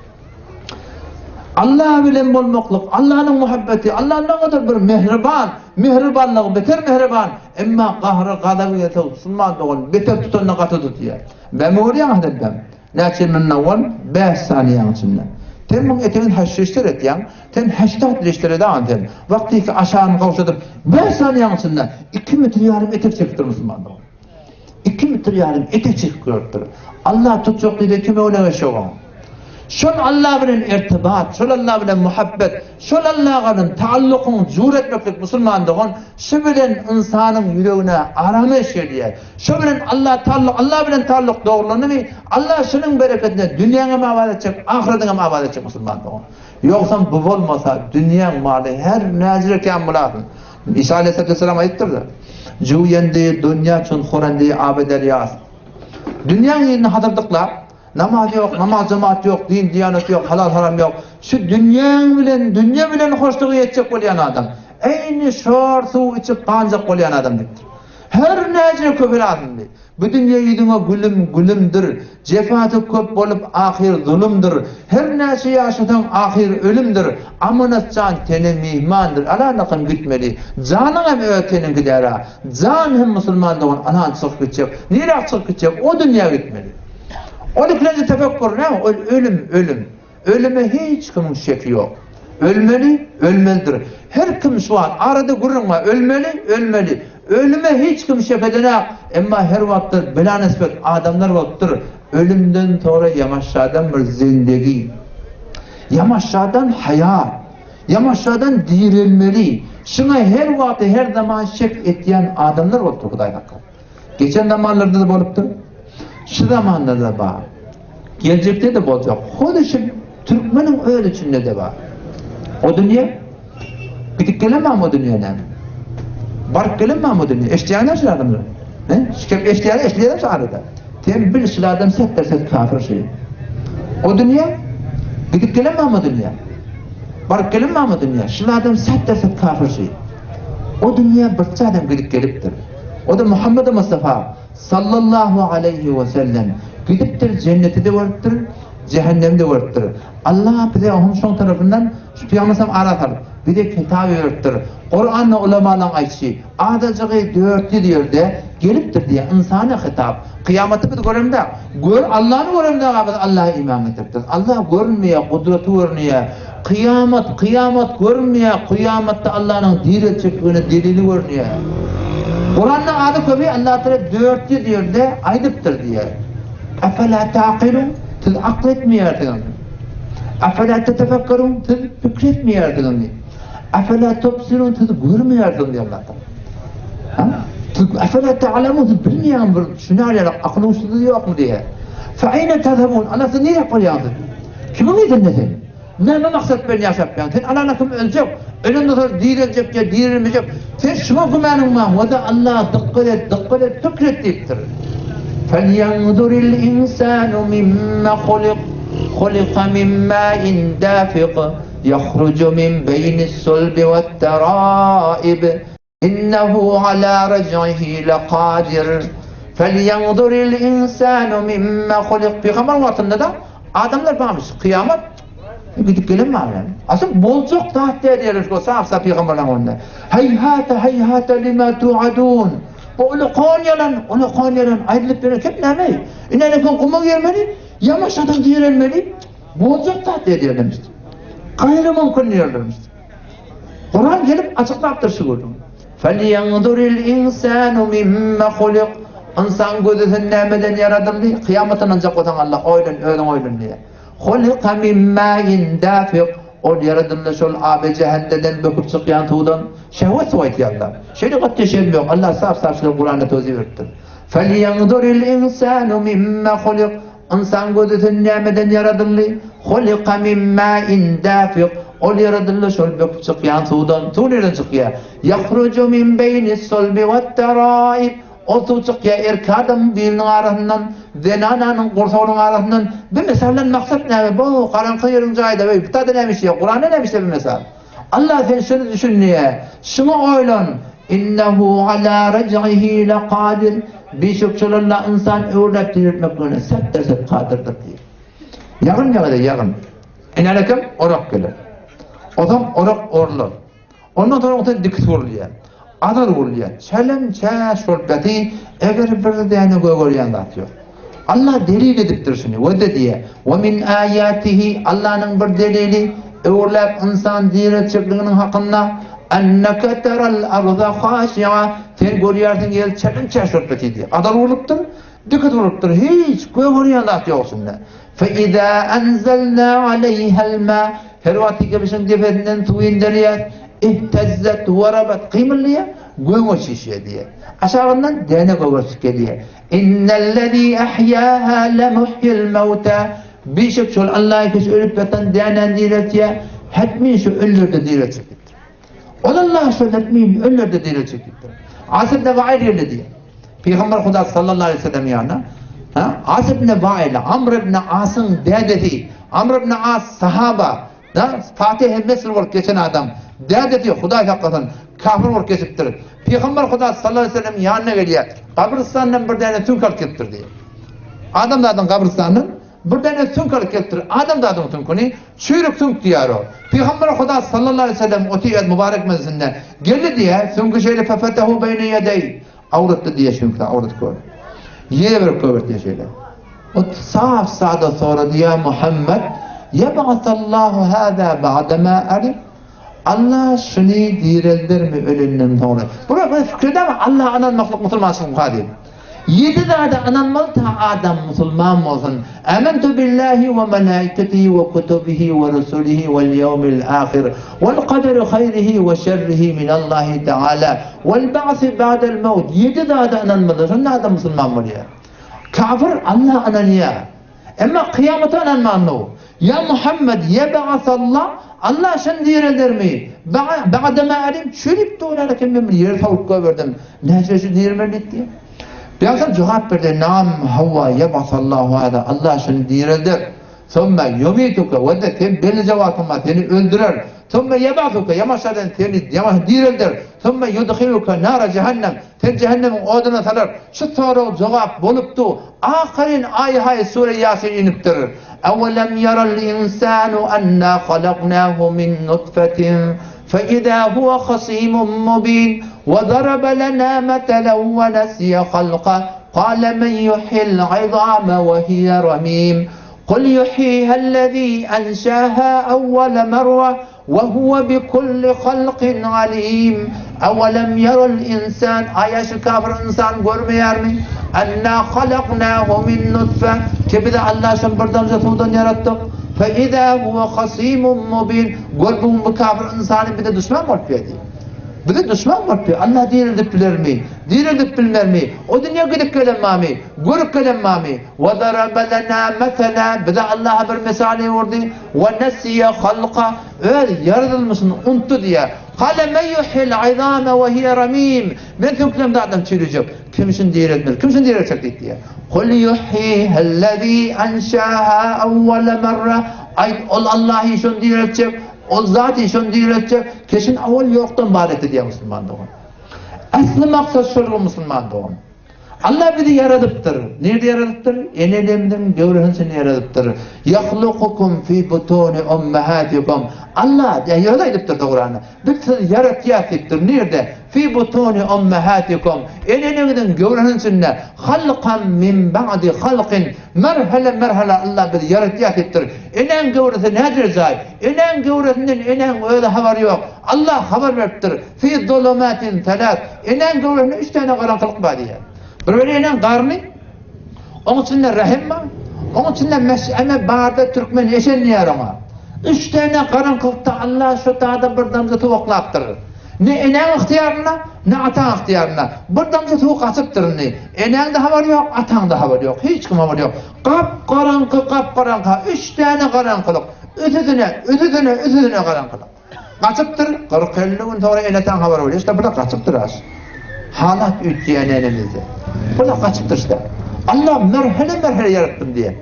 Allah bilen bolmaklyk, Allanyň muhabbeti, Allah nägadar bir mähriban, mähribanlygy beter mähriban, emma gahry gazaby gelse musulman dogan beter tutanda gaty tutýar. Bämi görýäň häzir bäm? Näçe ýyldan owal, bäş saniýäň içinde. Sen muň etegini häşşeşdir etýäň, sen häşdat leşdir edäň sen. Wagtyky aşagyny gowşadyp, bäş saniýäň içinde iki metr ýarym etek çekipdir musulman dogan. Iki metr ýarym etek çekip görüpdir. Allah tutjak diýdi, kim öňüne geçjek oň? Şol Allah bilen irtibat, şol Allah bilen muhabbet, şol Allaha bilen taallukyň jur etmeklik musulman dogan, şu bilen ynsanyň ýüregine arameş gelýär. Şo bilen Alla talluk, Alla bilen talluk dogrulandymy, Alla şunuň berekedine dünýäňem abat etjek, ahyretiňem abat etjek musulman dogan. Ýogsam bu bolmasa dünýäň maly her näjire kän bolasyn. Isa aleyhissalatu vesselam aýdypdyr-da, Juýendi dünýä çün hurendi abe derýas. Dünýäň ýerini hazyrdyklap, namaz ýok, namaz jemaat ýok, din diýanet ýok, halal haram ýok. Şu dünýäň bilen, dünýe bilen hoşluga ýetjek bolýan adam, eýni şor suw içip ganjak bolýan adam diýipdir. Her näçe köp alyndy. Bu dünýe ýüzüňe gülüm gülümdir, Jefasy köp bolup ahyr zulumdyr, Her näçe ýaşasaň ahyr ölümdir, Amanat jan tene myhmandyr, Alanakam gitmeli, janyň hem öz teniňki däl-a, Jan hem musulman dogan alan çykyp gitjek, Niräk çykyp gitjek, o dünýä gitmeli. Ol ikilenji tefekkur näme, ol ölüm, ölüm. Ölüme hiç kimiň şeki ýok. Ölmeli, ölmelidir. Her kim şu wagt arada gürrüň bar. Ölmeli, ölmeli. Ölüme hiç kim şek edenak. Emma her wagtda bela-nisbet adamlar bolupdyr. Ölümden soňra ýamaşjadan bir zindegi. Ýamaşjadan haýat. Ýamaşjadan direlmeli. Şuňa her wagty, her zaman şek etýän adamlar bolupdyr Hudaý saklasyn. Geçen zamanlarda-da bolupdyr. Şu zamanda-da bar. Geljekde-de boljak. Hut şu türkmeniň öz içinde-de bar. O dünýe gidip gelenmi o dünýe näme? Baryp gelenmi o dünýe? Eşidýäňler şu adamlar. He? Şu eşidýär, eşidýär şu arada. Sen bil şu adam set derset kafir şey. O dünýe gidip gelenmi o dünýe? Baryp gelenmi o dünýe? Şu adam set derset kafir şey. O dünýä birçe adam gidip gelipdir. O-da Muhammed Mustafa sallallahu aleýhi we sellem gidipdir, jenneti-de görüpdir, jähennemi-de görüpdir. Allah bize onuň şoň tarapyndan şu Pygamber sallam ara salyp, bize kitap iberipdir. Kuranda ulamalaryň aýdyşy, azajygy 400 ýerde gelipdir diýýär, ynsana hitap. Kyýamaty biz göremzok. Gör, Allany göremzok, biz Allaha iman getiripdiris. Allah görünmeýär, gudraty görünýär. Kyýamat, kyýamat görünmeýär, kyýamatda Allanyň direltjekligine delili görünýär. Kuranda ady köpi Allatagala 400 ýerde aýdypdyr diýýär. Efela taqilun, siz akyl etmeýärsiňizmi? Efela tetefekkerun, siz pikir etmeýärsiňizmi? Efela tubsirun, siz görmeýärsiňiz diýýär Allatagala. Ha? Siz efela ta'lemun, siz bilmeýäňiz bir düşüner ýaly akyl huşuňyz ýokmy diýýär. Fe eýne tezhebun, Allah siz nirä barýaňyz? Kimiň yzynda sen? Näme maksat bilen ýaşap ýaň? Sen alana kim öljek? Ölenden soň direljek ýa direlmejek? Sen şuňa gümanyň bar. Wada Allah dykgat et, dykgat et, pikir et diýipdir. Felýanzuril insanu mimma hulik, hulika min ma'in dafiq, yahruju min beýnis sulbi wet-teraib. Innehu ala rej'ihi lekadir. Felýenzuril insanu mimme hulik. Pygamber wagtynda-da adamlar barmyş. Kyýamat gidip gelen bar bilen. Asyl boljak zat däl diýerler şu sap-sap pygamberleň öňünde. Heýhate heýhate lima tuadun. Bu ulakan ýalan, ulakan ýalan aýdylyp beren kep näme? Ine ine guma girmeli, ýamaşadan direlmeli. Boljak zat däl diýerlermiş. Gaýry mümkin diýerlermiş. Kuran gelip açyklapdyr şu gürrüňi. Felýenzuril insanu mimme hulik. Ynsan gözüsin nämeden ýaradyldy? Kyýamata ynanjak bolsaň Allah oýlan, özüň oýlan diýýär. Hulika min ma'in dafiq. Ol ýaradyldy şol abe jähendeden böküp çykýan suwdan. Şehwet suwy aýtýarlar. Şeýle gaty şem ýok. Allah sap-sap şular Kuranda towzih beripdir. Felýenzuril insanu mimme hulik. Ynsan gözüsin nämeden ýaradyldy? Hulika min ma'in dafiq. Ol ýaradyldy şol böküp çykýan suwdan. Suw nireden çykýar? Ýahruju min beýnis sulbi wat-taraib. Ol suw çykýar erkek adamyň biliniň arasyndan, zenananyň gursagynyň arasyndan. Bu mysaldan maksat näme? Bu garaňky ýeriň jaýda, bu taýda näme işleýär? Kuranda näme işleýär bu mysal? Allah sen şuny düşün diýýär. Şuňa oýlan. Innehu ala rej'ihi lekadir. Bişek şol Allah ynsan öwrüläp diriltmekligine set-derset kadyrdyr diýýär. Ýagyn ýagada ýagyn. Inälekem orak geler. Ozam orak orlar. Ondan soň bolsa dikis urulýar. Azar urulýar. Çelem çäş bolup ýaty, eger bir däne gögerýän zat ýok. Allah delil edipdir şuny. We-de diýýär, We min aýatihi, Allanyň bir delili, öwrüläp ynsan diriltjekliginiň hakynda, Enneke teral arda haşi'a, sen görýärsiň ýer çelem çäş bolup ýaty diýýär. Azar urlupdyr, dikis urlupdyr, hiç gögerýän zat ýok şunda. Fe izâ enzelnâ aleýhel mâ, Her wagty gebişiň depesinden suw inderýäs, ihtezzet we rabat, gymyldaýar, göge çişýär diýýär. Aşagyndan däne gögerçik gelýär. Innellezî ahýâhâ lemuhyil mewtâ, Bişek şol Alla kişi ölüp ýatan dänäni direltýär, hetmin şu ölüleri-de direltjek diýipdir. Ol Alla şol hetmin ölüleri-de direltjek diýipdir. As ibn Wail geldi diýýär. Pygamber Huda sallallahu aleyhi ve sellem ýanyna, ha, As ibn Wail, Amr ibn Asyň dädesi, Amr ibn As sahaba, da, Fatih Mesr bolup geçen adam, dädesi Hudaý saklasyn, kafir bolup geçipdir. Pygamber Huda sallallahu aleyhi ve sellem ýanyna gelýär. Gabrystandan bir däne süňk alyp gelipdir diýýär. Adamzadyň gabrystandan Bir däne süňk alyp gelipdir, adamzadyň süňküni, çüýrük süňk diýýär o. Pygamber Huda sallallahu aleýhi we sellem otyr mübarek mejlisinde. Geldi diýýär, süňki şeýle fefetehu beýne ýedeý. Awratdy diýýär süňki, awrat gör. Ýere berip göbert diýýär şeýle. O saf sada sorady, ýa Muhammed, ýeb'asallahu hâzâ ba'dema alim? Allah şuny direldermi ölenden soňra? Bular bir fikir edämi? Allaha ynanmaklyk musulmançylygyň kazy. Ýedi zada ynanmaly ta adam musulman bolsun. Amentu billahi we melaiketihi we kutubihi we rusulihi wel ýewmil ahir wel kaderi haýrihi we şerrihi minallahi taala wel ba'si ba'del mewt. Ýedi zada ynanmaly şonda adam musulman bolýar. Kafir Allaha ynanýar. Emma kyýamata ynanmandyr. Ýa Muhammed, ýeb'asallah, Allah şony direldermi? Ba'dema alim, çürüp dolar eken men bir ýer sowup goýberdim. Näçe şu dirmeli diýdi. Pygamber jogap berdi, Naam, hawa, ýeb'asallahu hada, Allah şony direlder. Summa ýumituke, we-de sen belli wagtyň bar, seni öldürer. Summa ýeb'asuke, ýamaşadan seni ýamaş direlder. Summa ýudhiluke nara jehennem, seni jehennemiň oduna salar. Şu sorag jogap bolupdy. Ahyryn aý-haý sure Ýasin inipdir. Ewelem ýaral insanu enna halaknahu min nutfetin fe izâ huwe hasimun mubin we zarabe lenâ metelen we nesiye halka kâle men yuhyil izâme we hiye ramîm kul yuhyihellezî enşâhâ evvele merre We huwe bi kulli halkin alim. Ewelem yerel insan, aýa şu kafir ynsan görmeýärmi? Enna halaknahu min nutfe, ki bizi Allah şol bir damja suwdan ýaratdyk. Fe iza huwe hasimun mubin, gör bu gün bu kafir ynsany bize duşman bolup ýör diýip. Bize duşman bolup ýör. Allah direldip bilermi? Direldip bilmermi? O dünýä gidip gelen barmy? Görüp gelen barmy? We darabe lena mesela, bize Allaha bir mysal urdy. We nesiye halka, öz ýaradylmyşyny unutdy diýýär. Kale men yuhyil izame we hiye ramim, men süňklerim zaten çüýrejek, kim şuny direltmeli, kim şuny direltjek diýip diýýär. Kul yuhyihellezî enşâhâ awwale merre, aýt ol Allahy şuny direltjek, ol zaty şuny direltjek, keşin awwal ýokdan bar etdi diýýär musulman dogan. Asly maksat şol musulman dogan. Allah bizi ýaradypdyr. Nirde ýaradypdyr? Enelerimiziň göwresiniň içinde ýaradypdyr. Ýahlukukum fi butuni ummahatikum. Allah diýýär, özi aýdypdyr Kuranda. Biz sizi ýaratýas diýipdir. Nirde? Fi butuni ummahatikum. Eneleriňiziň göwresiniň içinde halkan min ba'di halkin. Merhele-merhele Allah bizi ýaratýar diýipdir. Enäň göwresi nädire jaý? Enäň göwresinden enäň özi habary ýok. Allah habar beripdir. Fi zulumatin selas. Enäň göwresinde üç däne garaňkylyk bar diýýär. Bir biri enäň garny, oň içinde rahim bar, oň içinde meş'eme barda türkmen eşen diýýär oňa. Üç däne garaňkylykda Allah şu tada bir damja suw oklapdyr. Ne enäň ygtyýarynda, ne ataň ygtyýarynda. Bir damja suw gaçypdyr indi. Enäň-de habary ýok, ataň-da habary ýok. Hiç kim habary ýok. Gap-garaňky, gap-garaňky. Üç däne garaňkylyk. Üsüsine, üsüsine, üsüsine garaňkylyk. Gaçypdyr, 40-50 gün soňra ene-ataň habary bolýar. İşte bu-da gaçypdyr aş. Halat üýtgeýän enemizde. Bu-da gaçypdyr işte. Allah merhele-merhele ýaratdym diýýär.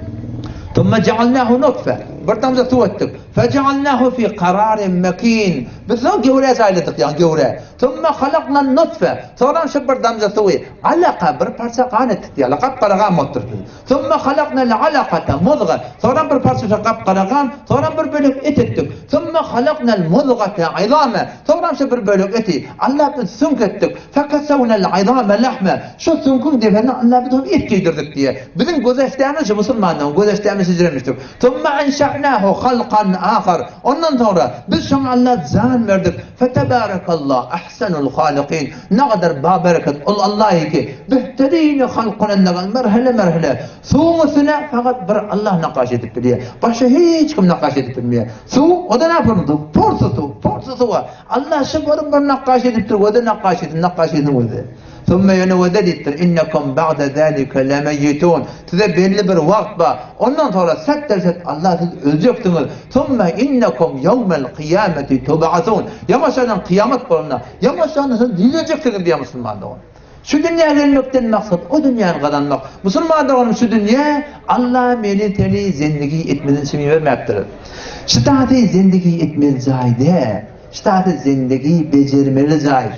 Thumma ja'alnahu nutfe. Bir damja suw etdik. Fejealnahu fi kararin mekin. Biz soň göwrä jaýladyk, ýagny göwrä. Summa halaknan nutfe. Soňram şu bir damja suwy alaka, bir parça gan etdik diýýärler. Gap-gara gan bolupdyr. Summa halaknal alakata muzga. Soňram bir parça şu gap-gara gan, soňram bir bölek et etdik. Summa halaknal muzgata izama. Soňram şu bir bölek eti Allah biz süňk etdik. Fekesevnel izame lahme. Şu süňküň depesine Allah biz ony et geýdirdik diýýär. Biziň gözeşdämiz şu musulmanlaryň gözeşdämiz şeýlemişdir. Summa enşe'nahu halkan ahar. Ondan soňra biz şoňa Allah jan berdik. Fetebarekallah ahsenul halikin. Ne kadar babereket ol Allah ki behterini halkyn ennegan merhele merhele. Suwuň üstüne fakat bir Allah nakaş edip bilýär. Başga hiç kim nakaş edip bilmeýär. Suw o da näme suw? Porsy suw, porsy suwa. Allah şu görüp bir nakgaş edipdir, göze nakgaş edip, nakgaş edip göze. Sümme ýene göze diýipdir, innekum ba'de zalika lemeyyitun. Size belli bir wagt bar. Ondan sonra set-set Allah siz öljeksiňiz. Sümme innekum ýewmel kyýameti tub'asun. Ýamaşadan kyýamat bolanda, ýamaşadan siz direljeksiňiz diýýär musulman dogan. Şu dünýä gelmekden maksat o dünýäni gazanmak. Musulman doganym şu dünýä Allah meni seni zendigi etmezden üçin ibermäpdir. Şu taýda zendigi etmeli jaý däl. Şu taýda zendigi bejermeli jaý.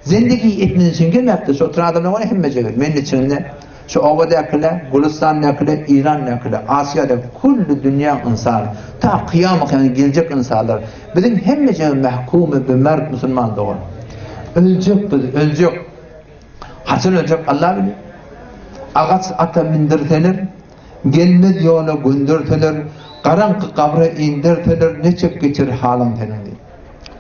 Zendigi etmez üçin gelmäpdir. Şu oturan adamlar bar hemmejigi. Men içinde şu obadakylar, Gülüstandakylar, Irandakylar, Asiýada külli dünýä ynsany. Ta kyýamat ýaly geljek ynsanlar. Biziň hemmejigimiz mahkumy bi merg musulman dogan. Öljek biz, öljek. Haçan öljek Allah bilir. Agaç ata mindirseler, gelmez ýola gönderseler, garaňky gabra inderseler neçek geçer halyň seniň diýip.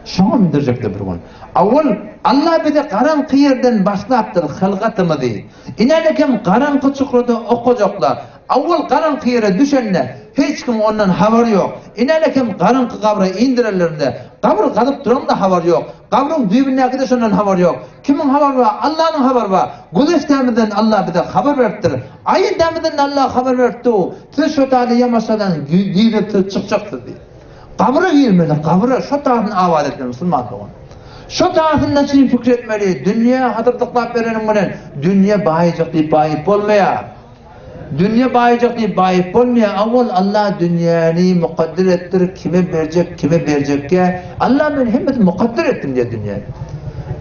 Şoňa mindirjekler bir gün. Awwal Allah bizi garaňky ýerden başlapdyr hylgatymyzy. Inänekem garaňky çukurda okajaklar. Awwal garaňky ýere düşende, hiç kim ondan habary ýok. Inänekem garaňky gabra indirenlerinde, gabyr gazyp duran-da habary ýok. Gabryň düýbündäki-de şondan habary ýok. Kimiň habary bar? Allanyň habary bar. Güzeşdämizden Alla bize habar beripdir. Aýyndamyzdan Alla habar beripdi. Siz şo taýda ýamaşadan girip siz çykjaksyz diýip. Gabra girmeli, gabra şo taýyny abat etmeli musulman dogan. Şo taýynda çyn pikir etmeli. Dünýä hatyrdyklap bereniň bilen dünýä baýajak diýip baýyp bolmaýar. Dünýe baýajak diýip baýyp bolmaýar. Awwal Allah dünýäni mukadder etdir, kime berjek, kime berjekkä. Allah men hemmesini mukadder etdim diýýär dünýäni.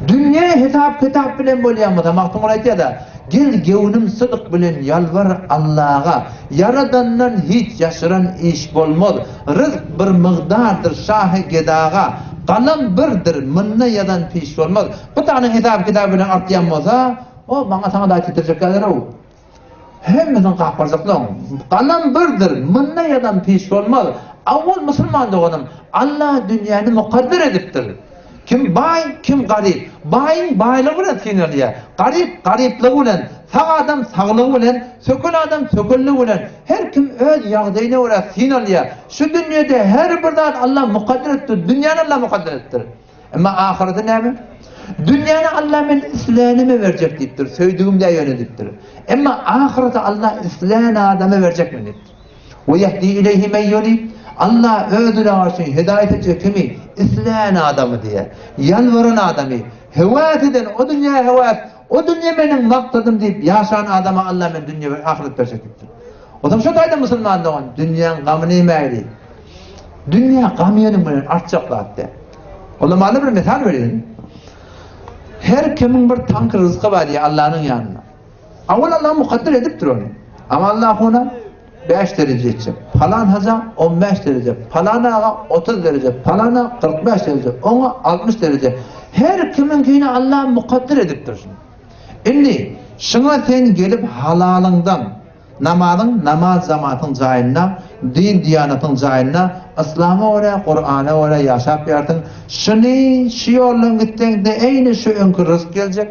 Dünýä hesap kitap bilen bolýar bolsa, Magtymguly aýtýar-da, Gel göwnüm sydyk bilen ýalbar Allaga, Ýaradandan hiç ýaşyran iş bolmaz. Ryzk bir mygdardyr şahy gedaga, Galam birdir, munda ýazan piş bolmaz. Bu tanyň hesap kitaby bilen artýan bolsa, o maňa saňa da getirjek däldir-ow. Hemmesini gapyrjyklaň. Galam birdir, munda ýazan piş bolmaz. Awwal musulman doganym, Allah dünýäni mukadder edipdir. Kim baý, kim garyp. Baýyň baýlygy bilen synalýar. Garyp garyplygy bilen, sag adam saglygy bilen, sökel adam sökelligi bilen. Her kim öz ýagdaýyna görä synalýar. Şu dünýede her bir zat Allah mukadder etdir. Dünýäni Allah mukadder etdir. Emma ahyreti näme? Dünýäni Allah men islänime berjek diýipdir, söýdügim dä ýöne diýipdir. Emma ahyreti Allah islän adama berjek men diýipdir. We ýehdi ileýhi men ýunib. Allah özüne garşy hidaýat etjek kimi? Islän adamy diýýär. Ýalbaran adamy, höwes eden, o dünýä höwes, o dünýe meniň maksadym diýip ýaşan adama Allah men dünýe we ahyret berjek diýipdir. Onsoň şo taýda musulman dogan dünýäň gamyny iýmäýli. Dünýä gam ýeniň bilen artjak zat däl. Ulamalar bir mysal berýär. Her kimiň bir taňky ryzky bar diýýär Allanyň ýanynda. Awal Allah mukadder edipdir ony. Amma Allah ona 5 dereje etjek. Palan haja 15 dereje, palan aga 30 dereje, palana 45 dereje, oňa 60 dereje. Her kimiňkini Allah mukadder edipdir şuny. Indi şuňa sen gelip halalyňdan Namazyň namaz jamatyň jaýynda, din diýanatyň jaýynda, yslama görä, Kurana görä ýaşap ýarsyň. Şuny şu ýoldan gitseň-de eýni şu öňki ryzk geljek.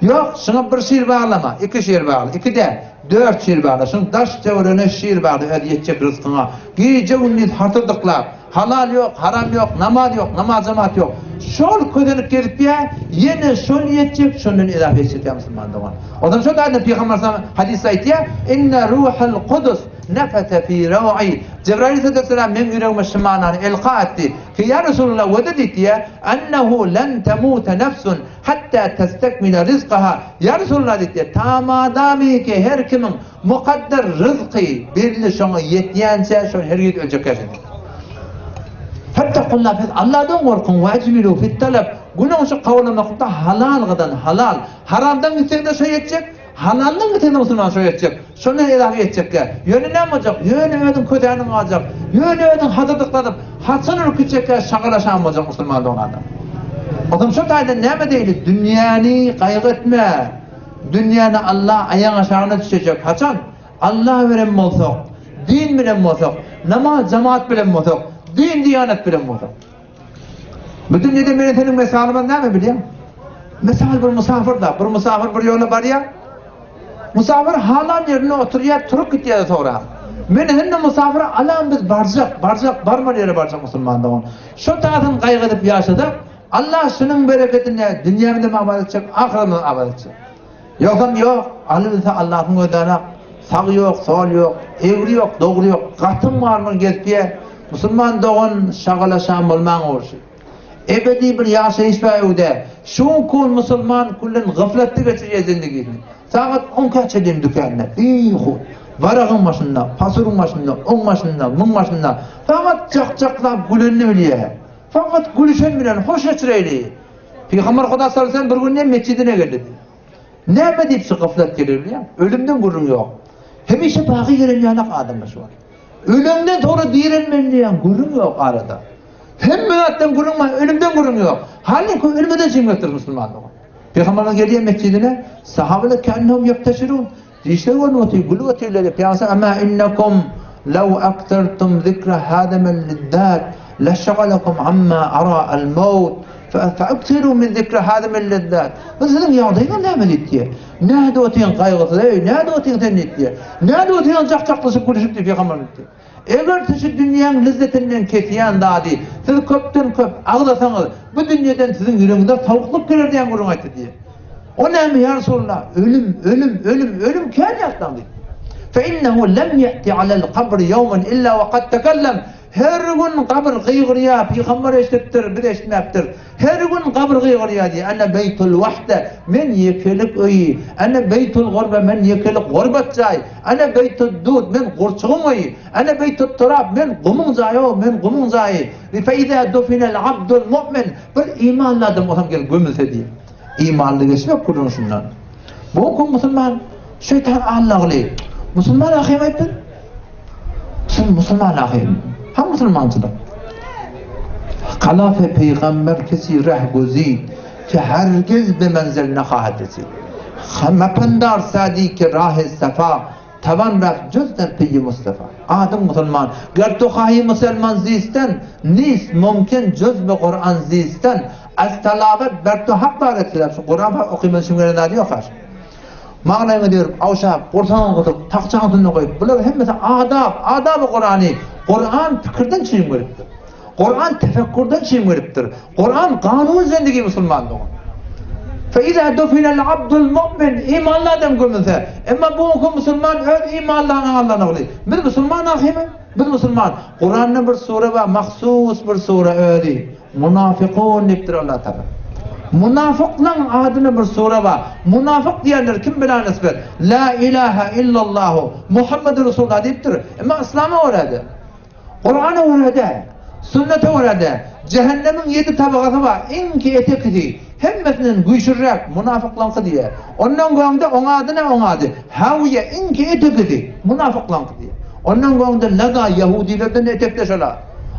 Ýok, şuňa bir şir baglama, iki şir bagla, iki däl, dört şir bagla, şuň daş töweregine şir bagla öz ýetjek ryzkyňa. Gije-gündiz hasyrdyklap, Halal ýok, haram ýok, namaz ýok, namaz jemaat ýok. Şol közenip gezip ýa, ýene şol ýetjek, şondan edafe etjek ýa musulman dogan. Ondan şol taýdan Pygamber sallam hadysda aýtýar, Inne ruhul kudus nefese fi raw'i. Jebraýyl aleyhisselam meň ýüregime şu manany elka etdi. Ki ýa Resulullah wede diýdi, ennehu len temute nefsun hatta testekmile rizkaha. Ýa Resulullah diýdi, tamadamy ki her kimiň Mukadder ryzky belli şoňa ýetýänçä şol hergiz öljek ýaşady. Fettakullah siz Allahdan gorkuň we ejmilu fit talab günüň şu kawlamakda halal gydan halal haramdan gitseňde şo ýetjek halaldan gitseňde musulman şo ýetjek şondan edafa ýetjekkä ýöne näme boljak ýöne özüň kösäniň galjak ýöne özüň hazyrdykladyp haçan ürkütjekkä şagala şam boljak musulman dogan adam. Onsoň şo taýdan näme diýeli dünýäni gaýgy etme. Dünýäni Allah aýaň aşagyna düşejek haçan Allah bilen bolsak, din bilen bolsak, namaz jamaat bilen bolsak, din diýanet bilen bolsak. Bu dünýede meniň seniň mesalymyz näme bilýäň? Mesal bir musafir da, bir musafir bir ýola barýar. Musafir halan ýerinde oturýar, turup gitýär soňra. Men hemme musafir alan biz barjak, barjak, barmaly ýere barjak musulman dogan. Şo taýdan gaýgy edip ýaşasak, Allah şunuň berekedine dünýämizem abat etjek, ahyretimizi abat etjek. Ýogsam ýok, alybilse Allahyň gözlänak, sag ýok, sol ýok, egri ýok, dogry ýok, gatym garmyr gezip ýer. Musulman dogan şagala şam bolmaň ogşy. Ebedi bir ýaşaýyş bar öwde. Şu kun musulman küllen gyflatda geçirýär zindigisini. Sagat on kaça deň dükände, bihut. Waragyň başynda, pasuryň başynda, oň başynda, muň başynda. Sagat jak-jaklap gülenini bilýär. Fakat gülüşen bilen hoş geçireýli. Pygamber Huda sallallahu aleyhi bir gün ne mescidine geldi. Näme diýip şu gaflat gelir bilýän? Ölümden gürrüň ýok. Hemişe bagy gelen ýanak adamlar şu wagt. Ölümden sonra direlmen diýen gürrüň ýok arada. Hemme zatdan gürrüň bar, ölümden gürrüň ýok. Halbuki ölmeden çeňňekdir musulmanlyk. Pygamberimiz gelýär mescidine, sahabeler kennehum ýekteşirun. Dişler görnüp otyr, gülüp otyrlar. Pygamber Ama innekum law aktartum zikra hadamel lizzat leşagalakum amma ara al maut feaktiru min zikra hadamel lizzat. Bu siziň ýagdaýyňyz näme diýdi. Näde otyň gaýgysyz, eý, näde otyň sen diýdi. Näde otyň jak-jaklaşyp gülüşip diýip pygamber diýdi. Eger siz şu dünýäň lezzetinden kesýän zady siz köpden köp agzasaňyz, bu dünýeden siziň ýüregiňize sowuklyk geler diýen gürrüň aýtdy diýýär. O näme ýa Resulallah? Ölüm, ölüm, ölüm, ölüm kän ýatlaň diýdi. Fe innehu lem ýe'ti alel kabri ýewmen illa we kad tekellem. Her gün gabyr gygyrýar, pygamber eşidipdir, biz eşitmäpdir. Her gün gabyr gygyrýar diýýär, Ene beýtul wahde, men ýekelik öýi, Ene beýtul gurbe, men ýekelik gurbat jaý, Ene beýtud dud, men gurçugyň öýi, Ene beýtut turab, men gumuň jaýy-ow, men gumuň jaýy. Fe izä dufinel abdul mu'min, bir imanly adam bolsam gelip gömülse diýýär. Imanly geçmek gürrüň şundan. Bu gün musulman şeýtan allagly. Musulman ahym aýtdyr. Sen musulman ahym. Ha musulmançylyk. Kalaf peygamber kesi reh gözid ki hergiz be menzel nehahet resid. Mependar sadi ki rah safa tavan raf cüz der peyi Mustafa. Adım musulman. Ger tu hahi musulman zisten nis mümkün cüz be Kur'an zisten Az talawat ber tu hak bar etdiler. Şu Kur'an okyman şuň gelen zady ýok aş. Maňlaýyňy dörüp, awşap, gursagyňy gysyp, takçaň üstünde goýup, bular hemmesi adab, adaby Kurany. Kuran pikirden çyn görüpdir. Kuran tefekkurdan çyn görüpdir. Kuran kanun zendigi musulman dogan. Fe iza dufinel abdul mu'min imanly adam gömülse, emma bu gün musulman öz imanlygyny allanogly. Biz musulman ahymy? Biz musulman. Kuranda bir sure bar, mahsus bir sure özi. Munafykun diýipdir Allah Taala. Munafyklaň adyna bir sure bar. Munafyk diýenler kim bilen nisbet? La ilaha illallahu Muhammedur Resulullah diýipdir. Emma islama görä-de, Kur'ana görä-de, sünnete görä-de cehennemiň ýedi tabagasy bar. Iňki etekisi. Hemmesinden güýçlüräk, munafyklaňky diýýär. Ondan göňde oň ady nä oň ady? Hawiýe, iňki etekisi, munafyklaňky diýýär. Ondan göňde Laza, ýahudylardan etekde şola.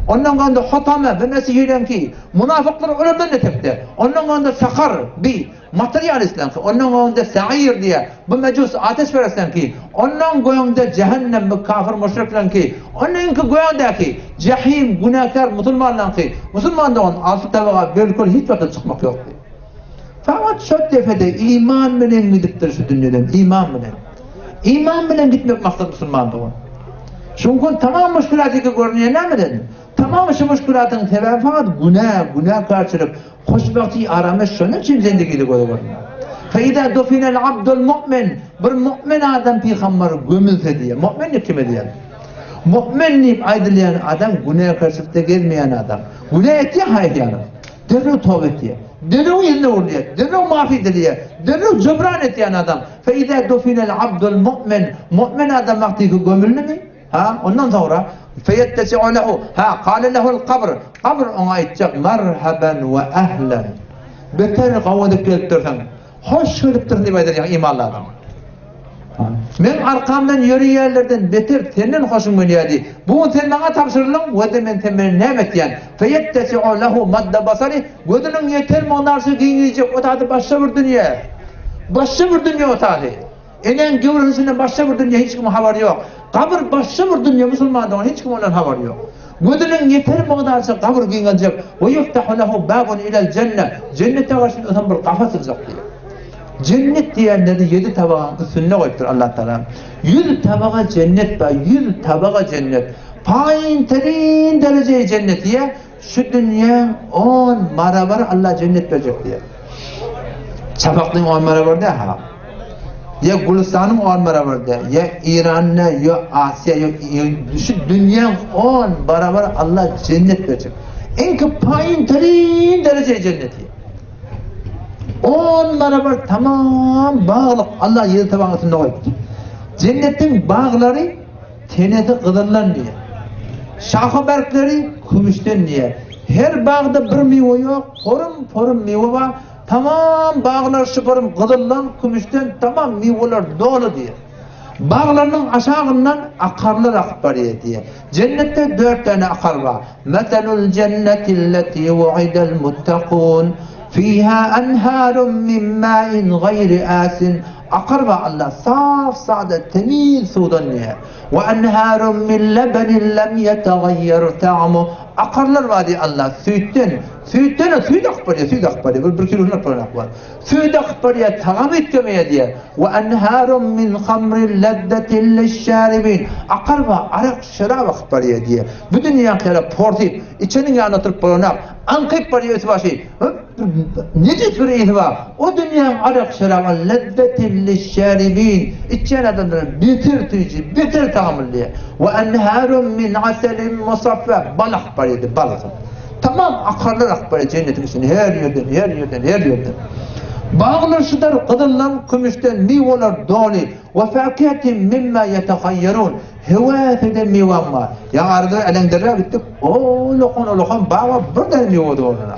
Ondan göňde Hotame, bi mesihileňki, munafyklar olardan etekde. Ondan göňde Sakar, bi, materialistleňki. Ondan göňde Sair diýýär, bu mejus, ateşperestleňki. Ondan göňde Jähennem, bi kafir müşrikleňki. Ondan iňki göňdäki, Jahim, günäkär musulmanlaňky. Musulman dogan, alty tabaga bölkül hiç wagtda çykmak ýok diýýär. Fakat şo depede iman bilen gidipdir şu dünýeden, iman bilen. Iman bilen gitmek maksat musulman dogan. Şuň tamam muşkilat eke görünýär nämeden? Tamam şu muşkilatyň sebäbi fakat günä, günäkärçilik, hoşbagty arameş şonuň üçin zendigide göze görünýär. Feýda dufinel abdul mu'min bir mu'min adam pygamber gömülse diýýär. Mu'min kim edýär? Mu'min diýip aýdylýan adam günäkärçilikde gezmeýän adam. Günä etýär haýsy Derrew toba etýär. Derrew ýüzüne urulýar. Derrew mafi edilýär. Derrew jybran etýän adam. Fe izâ dufinel abdul mu'min. Mu'min adam wagtyky gömüldimi? Ha, ondan soňra feýettesi'u lehu. Ha, kâle lehul kabr. Kabr oňa aýtjak merhaben we ehlen. Beter gowy edip gelipdirsiň. Hoş gelipdirsiň diýip aýdar ýaňy imanly adam. Meň arkamdan ýöreýänlerden beter senden hoşum gelýärdi. Bu gün sen maňa tabşyryldyň we-de men sen bilen näme etýän? Feýettesi'u lehu madda basari, gözüniň ýeten mygdarça giňeýjek o zady başga bir dünýä. Başga bir dünýä o zady. Eneň göwresiniň içinde başga bir dünýä hiç kimiň habary ýok. Gabyr başga bir dünýä musulman dogan hiç kim ondan habary ýok. Gözüniň ýeten mygdarça gabyr giňeljek. We ýuftahu lehu babun ilel jenne, jennete garşy öten bir gapy açyljak diýýär. Jennet diýenleri ýedi tabagaň üstünde goýupdyr Allah Tagala. Ýüz tabaga jennet bar, ýüz tabaga jennet. Paýyn terin derejeýi jennet diýýär. Şu dünýäň on barabar Allah jennet berjek diýýär. Çapaklyň on barabar däl ha. Ýa Gülüstanyň on barabar däl, ýa Iranda, ýa Asiýa, ýa şu dünýäň on barabar Allah jennet berjek. Iň köp paýyn terin derejeýi jenneti. On barabar tamam baglyk Allah ýedi tabagyň üstünde goýupdyr. Jennetiň baglary tenesi gyzyldan diýýär. Şaha bargleri kümüşden diýýär. Her bagda bir miwe ýok, porum-porum miwe bar. Tamam baglar şu porum gyzyldan, kümüşden tamam miweler doly diýýär. Baglarynyň aşagyndan akarlar akyp barýar diýýär. Jennetde dört däne akar bar. Meselul jennetilleti wu'idel muttakun, fiha enharun min ma'in gaýri asin, Akar bar Allah saf sada temiz suwdan diýýär. We enharun min lebenin lem ýetagaýýer ta'mu, Akarlar bar diýýär Allah süýtden, süýtden süýt akyp barýar, süýt akyp barýar, bir kilosyny akyp barýar. Süýt akyp barýar, tagam üýtgemeýär diýýär. We enharun min hamrin lezzetin liş-şaribin. Akar bar, arak, şerap akyp barýar diýýär. Bu dünýäň ýaly porsyp, içeniň ýanynda oturyp bolanok. Aňkyp barýar üsti-başy. Nejis bir ysy bar. O dünýäň arak, şeraby lezzetin liş-şaribin. Içýän adamlara beter süýji, beter tagamly diýýär. We enharun min aselin musaffa. Bal akyp barýar diýýär, bal. Tamam akarlar akyp barýar jennetiň içinde her ýerden, her ýerden, her ýerden. Baglar şudar gyzyldan, kümüşden miweler doly. We fakihatin mimma ýetehayýerun. Höwes eden miwäň bar. Ýa arada Äleňderä gitdik. Ulakan ulakan bag bar, bir däne miwe dolana.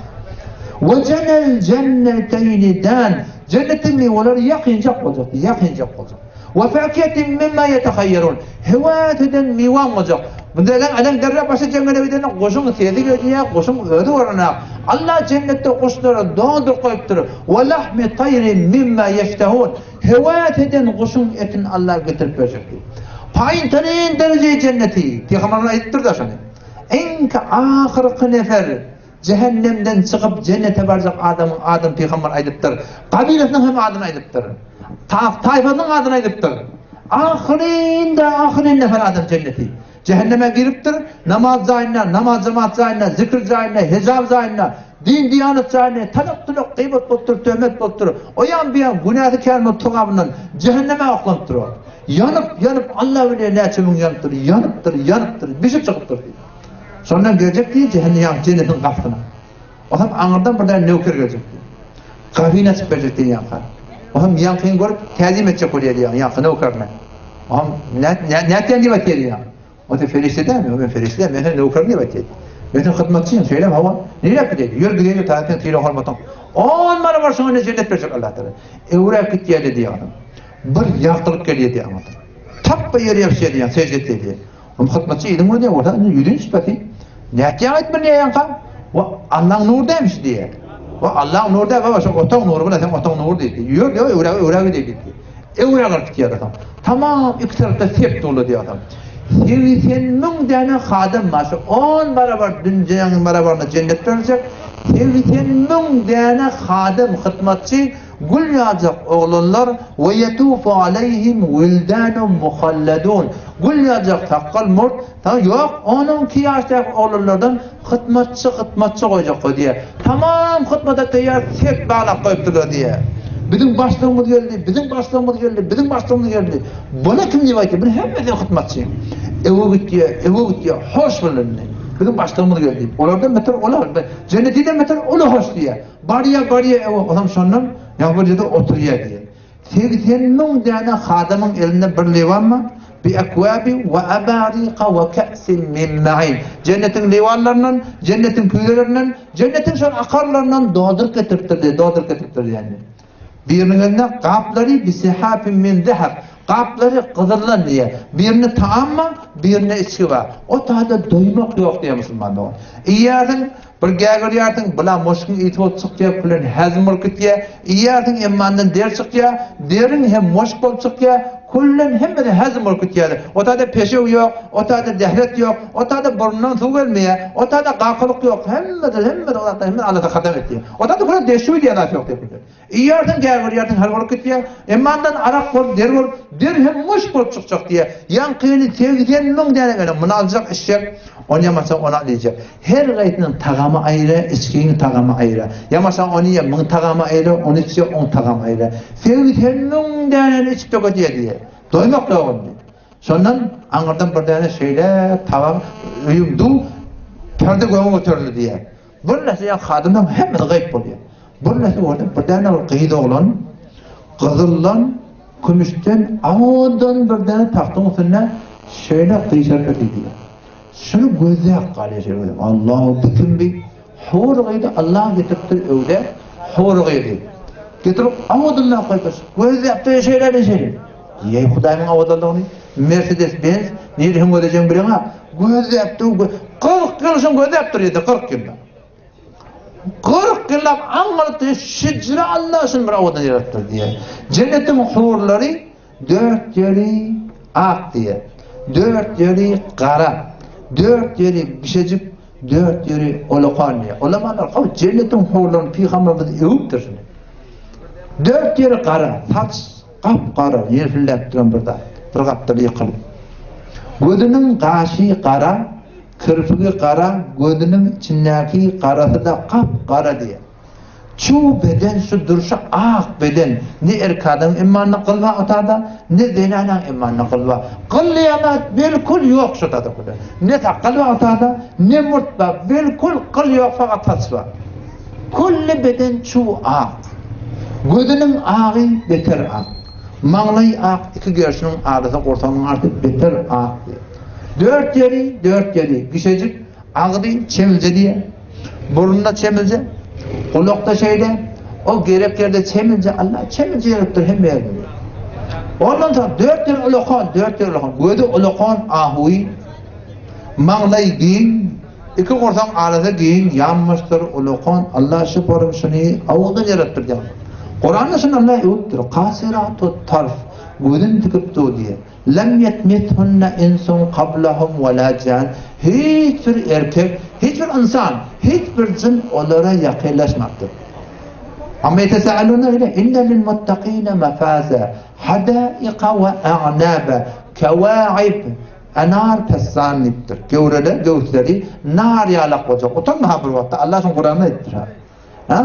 We jenel jenneteýni dan. Jennetiň miweleri ýakynjak boljak, ýakynjak boljak. We fakihatin mimma ýetehayýerun. Höwes eden miwäň boljak. Bunda eleň eleň derre başy jeňňele gidende guşuň sesi gelýär, guşuň özi görünär. Allah jennetde guşlary dolduryp goýupdyr. We lahmi taýrin mimma ýeştehun. Höwes eden guşuň etini Allah getirip berjek diýip. Paýyn terin derejeýi jenneti. Pygamberimiz aýdypdyr-da şony. Iňki ahyrky nefer Jähennemden çykyp jennete barjak adamyň adyny pygamber aýdypdyr. Gabylasynyň hem adyny aýdypdyr. Taýfasynyň adyny aýdypdyr. Ahyrynda ahyryn nefer adam jenneti. Jähenneme giripdir, namaz jaýynda, namaz jemaat jaýynda, zikr jaýynda, hijab jaýynda, din diýanet jaýynda talak-tulak gybat bolupdyr, töhmet bolupdyr. O ýan bu ýan günäsi kän bolup togabyndan jähenneme oklanypdyr ol. Ýanyp, ýanyp Allah bilýär näçe müň ýanypdyr, ýanypdyr, ýanypdyr, bişip çykypdyr diýip. Şondan geljek diýip, jähennem ýa jennetiň gapysyna. Otam aňyrdan bir däne nöker geljek diýip. Gapyny açyp berjek diýip ýaňka. Otam ýaňkyny görüp täzim etjek bolýar diýýär ýaňky nökerine. Otam nätýän diýip aýtýar diýýär. O diýip perişde dälmi? Men perişde däl, men seniň nökeriň diýip aýtýar. Men seň hyzmatçyň, şeýlemi? Hawa. Nirä gideýin? Ýör gideýin ötäge seň sylag-hormatyň. On barabar şoňa indi jennet berjek Allatagala. Öwräp gitýär-de diýýär adam. Bir ýagtylyk gelýär diýýär aňyrdan. Tapba ýere ýapyşýar diýýär, sežde etýär diýýär. Onuň hyzmatçy yzyň görýär bolsa, indi ýüzüni sypasy. Nätýäň aýt bir näýaňka? Wa Allaň nury dälmiş diýýär. Wa Allaň nury däl, baba şo otagyň nury bilen seň otagyň nury diýdi. Ýör diýýär, öwräge öwräge diýdi. Öwrä galyp gitýär adam. Tamam iki tarapda sep doly diýýär adam. 80 müň däne hadam bar. Şu 10 barabar dünýäniň barabaryna jennet beriljek. 80 müň däne hadam hyzmatçy Gül ýaljak oglanlar, we ýetufu aleýhim wildanun muhalladun, gül ýaljak sakgal murt, saňa ýok, on-on iki ýaşdaky oglanlardan hytmatçy hytmatçy goýjak goý diýýär. Tamam hytmata taýýar sep baglap goýupdyrlar diýýär. Biziň başlygymyz geldi, biziň başlygymyz geldi, biziň başlygymyz geldi. Buna kim diýip aýtýar? Buny hemme seň hytmatçyň. Öwe gitýär, öwe gitýär, hoş bol indi. Biziň başlygymyz geldi. Olardan beter olar, jennetiden beter ola hoş diýýär. Barýa, barýa, ewa, onam şondan ýa bir ýerde oturýa diýýär. 80 müň däne hadamyň elinde bir lewan bar, bi ekwabi we abarika we ke'sin min ma'in. Jennetiň lewanlaryndan, jennetiň küýzelerinden, jennetiň şol akarlaryndan dolduryp getiripdir diýýär, dolduryp getiripdir diýýär. Biriniň elinde gaplary bi sihafin min zeheb, gaplary gyzyldan diýýär. Birinde taam bar, birinde içgi bar. O taýda doýmak ýok diýýär musulman dogan. Iýýärsiň, Bir gägirýärsiň, bula moşkuň ysy bolup çykýar, külen häzim bolup gitýär. Iýýärsiň, emmandan der çykýar, deriň hem moşk bolup çykýar, küllen hemmesi häzim bolup gitýär. O taýda peşew ýok, o taýda dähret ýok, o taýda burnundan suw gelmeýär, o taýda gakylyk ýok, hemmesi, hemmesi o zatlar hemmesi Alla hadam etýär. O taýda külen deşuw diýen zat ýok diýip. Iýersiň, gägirýärsiň, hal bolup gitýär. Emma ondan arak bolup, der bolup, der hem muşk bolup çykjak diýýär. Ýaňkyny 80 müň däne gelen, muny aljak, içjek, ony ýamasa ony al diýjek. Her gaýsynyň tagamy aýry, içgiň tagamy aýry. Ýamasa ony iýe, muň tagamy aýry, ony içse, oň tagamy aýry. 80 müň däneni içip dökedýär diýýär. Doýmak ýok indi. Şondan aňyrdan bir däne şeýle tabak öýüň duw perde göge göterildi diýýär. Bir näçe ýa hadymlaryň hemmesi gaýyp bolýar. Bir näçe boldy, bir däne bir gyz oglan gyzyldan, kümüşden awadan bir däne tagtyň üstünde şeýle gyşaryp otyr diýýär. Şuny gözläp galýar şeýle gözläp. Allah bu kim bi? Hur gyzy Allah getiripdir öwde hur gyzy. Getirip awadan goýupdyr. Gözläp dur şeýle şeýle. Diýeý Hudaýyň awadanlygyny Mercedes Benz nirde hem gözlejegiňi bileňok. Gözläp dur, 40 ýyl şuny gözläp dur ýedi, 40 ýyl. 40 ýyllap aňňalyp dur, şijre Allah şuny bir awadan ýaratypdyr diýýär. Jennetiň hurlary dört ýeri ak diýýär. Dört ýeri gara. Dört ýeri bişejik, dört ýeri olakan diýýär. Ulamalar gowy jennetiň hurlaryny pygamberimiz öwüpdir şuny. Dört ýeri gara, saç Gap-gara, ýelsilläp duran bir zat. Bir gapdal ýykylyp. Gözüniň gaşy gara, kirpigi gara, gözüniň içindäki garasy-da gap-gara diýýär. Çuw beden şu durşy ak beden. Ne erkek adamyň imanyna gyl bar otada, ne zenanaň imanyna gyl bar. Gyl diýen zat bilkul ýok şu tada. Ne sakgal bar otada, ne murt bar. Bilkul gyl ýok, fakat saç bar. Külli beden çuw ak. Gözüniň agy beter ak. Maňlaýy ak, iki gerşiniň arasy gursagynyň arasy beter ak diýýär. Dört ýeri, dört ýeri gişejik, agzy çemilje diýýär. Burnunda çemilje, gulakda şeýle, o gerek ýerde çemilje, Allah çemilje ýazypdyr hemme ýerinde. Ondan soň dört ýeri ulakan, dört ýeri ulakan, gözi ulakan, ahuý, maňlaýy giň, Iki gursaň arasy giň ýanmyşdyr ulakan Allah şu forum şuny awudan ýaratdyr diýen. Kuranda şuny Allah öwüpdir. Kasiratu tarf gözün tikip dur diýe. Lem yetmithunna insun qablahum we la jan. Hiç bir erkek, hiç bir ynsan, hiç bir jyn olara ýakynlaşmapdyr. Amma ýetesaaluna ile inne lil muttakine mafaza hadaika we a'naba kewaib Enar pessan diýipdir. Göwreler, göwüsleri nar ýalak boljak. Utanma ha bir wagtda. Allah şuny Kuranda aýdypdyr ha. Ha?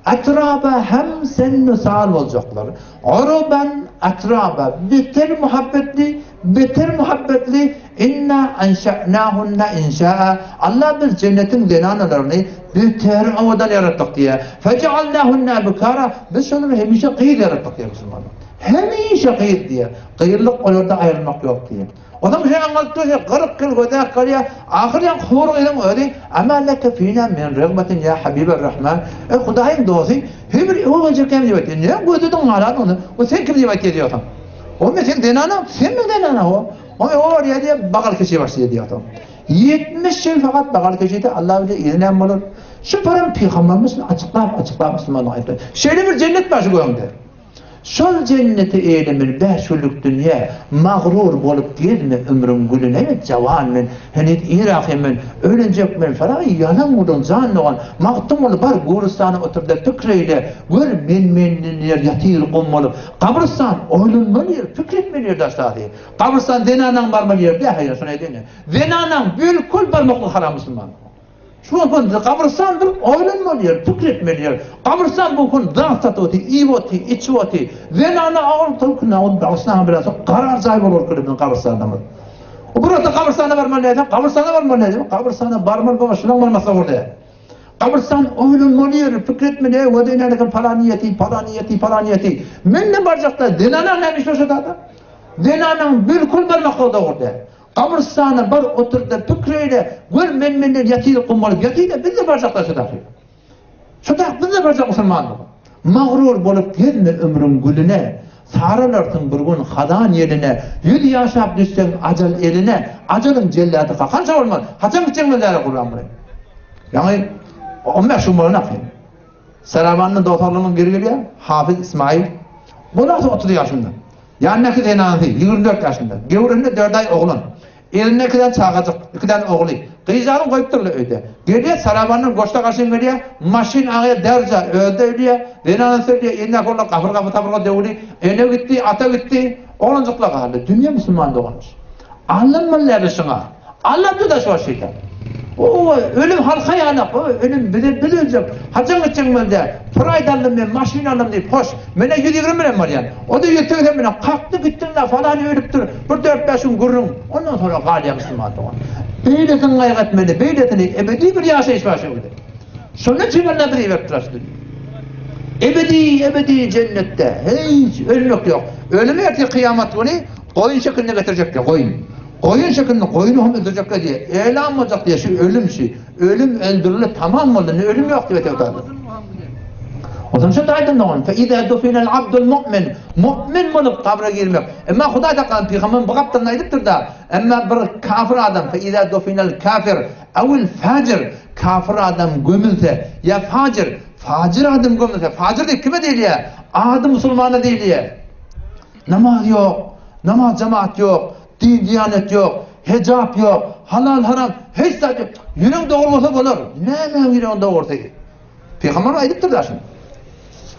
Atraba hem sennu sal boljaklar. Uruban atraba beter muhabbetli, beter muhabbetli inna anşa'nahunna inşa'a. Allah biz jennetiň zenanalaryny beter owadan ýaratdyk diýýär. Fejealnahunna abkara. Biz şolary hemişe gyz ýaratdyk diýýär musulmanlar. Hemişe gyz diýýär. Gyzlyk olarda aýrylmak ýok diýýär. Onam şeý aňalyp dursa, 40 ýyl gözäp galýar. Ahyr ýaňky hur gyzyň özi, Ama leke fina min regbatin ýa Habiber Rahman. Eý, Hudaýyň dosty, heý bir öe geljek näme diýip aýtýar. Näme gözlediň galan ony? O sen kim diýip aýtýar diýýär. O men seň zenanaň, sen meň zenanaň o. O öe barýar diýýär, bagal keçe başlaýar diýýär. 70 ýyl fakat bagal keçede Allah bilir yzy näme bolar. Şu param pygamberimiz açyklap açyklap musulmanlara aýtdy. Şeýle bir jennet bar şu göňde. Şol jenneti eýlemeli bäş günlük dünýä, Magrur bolup gezme ömrüň gülüne Jawan men, heniz ir-ahy men, Öýlenjek men falan ýalan gürrüň jan dogan, Magtymguly bar görüstana otur-da pikir eýle, Gör men-menliler ýatyr gum bolup, Gabrystan oýlanmaly ýer, pikir etmeli ýer daşdasy. Gabrystan zenanaň barmaly ýeri däl haýa şony aýdaýyn. Zenanaň bilkul barmaklygy haram musulman. Şu gün gabrystan bir oýlanmaly ýer, pikir etmeli ýer. Gabrystan bu gün zat satyp otyr, iýip otyr, içip otyr. Zenana agyr tolkun ol gabrystana biraz garar jaý bolar biziň gabrystanymyz. O bir wagtda gabrystana barmaly diýseň, gabrystana barmaly diýseň, gabrystana barmaly bolsa şunuň bolmasa bolýar. Gabrystan oýlanmaly ýer, pikir etmeli, eý, o zenana palan niýeti, palan niýeti, palan niýeti. Men de barjakda zenana näme işler şo zada? Zenanaň bilkul barmaklygy dogry däl. Gabrystana bar oturda pikir eýle, gör men-menler ýatyr gum bolup ýatyr-da biz-de barjaklar şu dahy. Şu dahy biz-de barjak musulmanlyga. Magrur bolup gezme ömrüň gülüne, saralarsyň bir gün hazan ýeline, ýüz ýaşap düşseň ajal eline, ajalyň jellady kakança bolmaz. Haçan gitjeň mezara Gurbanguly? Ýaňy on bäş gün bolan ahyryn. Sarabandan dogsanlygynyň biri gelýär, Hafyz Ismail. Bolasa 30 ýaşynda. Ýanyndaky zenanasy 24 ýaşynda. Göwresinde 4 aý oglan. Elinde iki däne çagajyk, iki däne ogly. Gyzjagazyn goýupdyrlar öýde. Gelýär, Sarabandan goşda garşyn gelýär. Maşyn agýar, derja, özi-de ölýär. Zenanasy ölýär, elindäki oglan gapyr-gapyr tapyrga döwüli. Ene gitdi, ata gitdi. Oglanjyklar galdy. Dünýe musulman doganmyş. Alynmaly şuňa. Alla tuda şo şeýtan. O ölüm halka ýalak, o ölüm bize biz öljek. Haçan gitjek mende? Prayd aldym men, maşyn aldym diýip, hoş. Mene 120 bilen barýan. O da 180 bilen kakdy gitdim da falan ölüpdir. Bir 4-5 gün gürrüň. Ondan sonra galýar musulman dogan. Beýlesini gaýgy etmeli, beýlesini ebedi bir ýaşaýyş bar şu ýerde. Şonda çygarlar bizi iberipdir şu dünýä. Ebedi, ebedi cennetde. Hiç ölmek ýok. Ölüm ertir kıyamet günü goýun şekilinde getirecekler, goýun. Goýun şekilinde goýuny hem öldürecekler diýe. Elan boljak diýe şu ölüm şu. Ölüm öldürilip tamam boldy. Ne ölüm ýok diýip ötüp O zaman şu aýdym dogan. Fe iza dufinal abdul mu'min. Mu'min bolup gabra girmek. Emma Hudaý takan pygamber bu gapdalynda aýdypdyr da. Emma bir kafir adam fe iza dufinal kafir awil fajir kafir adam gömülse ýa fajir fajir adam gömülse fajir diýip kime diýilýär? Ady musulmana diýilýär. Namaz ýok, namaz jemaat ýok, din diýanet ýok, hijap ýok, halal haram hiç zat ýok. Ýüregiň dogry bolsa bolar. Nämäň ýüregiň dogrusy? Pygamber aýdypdyr da şuny.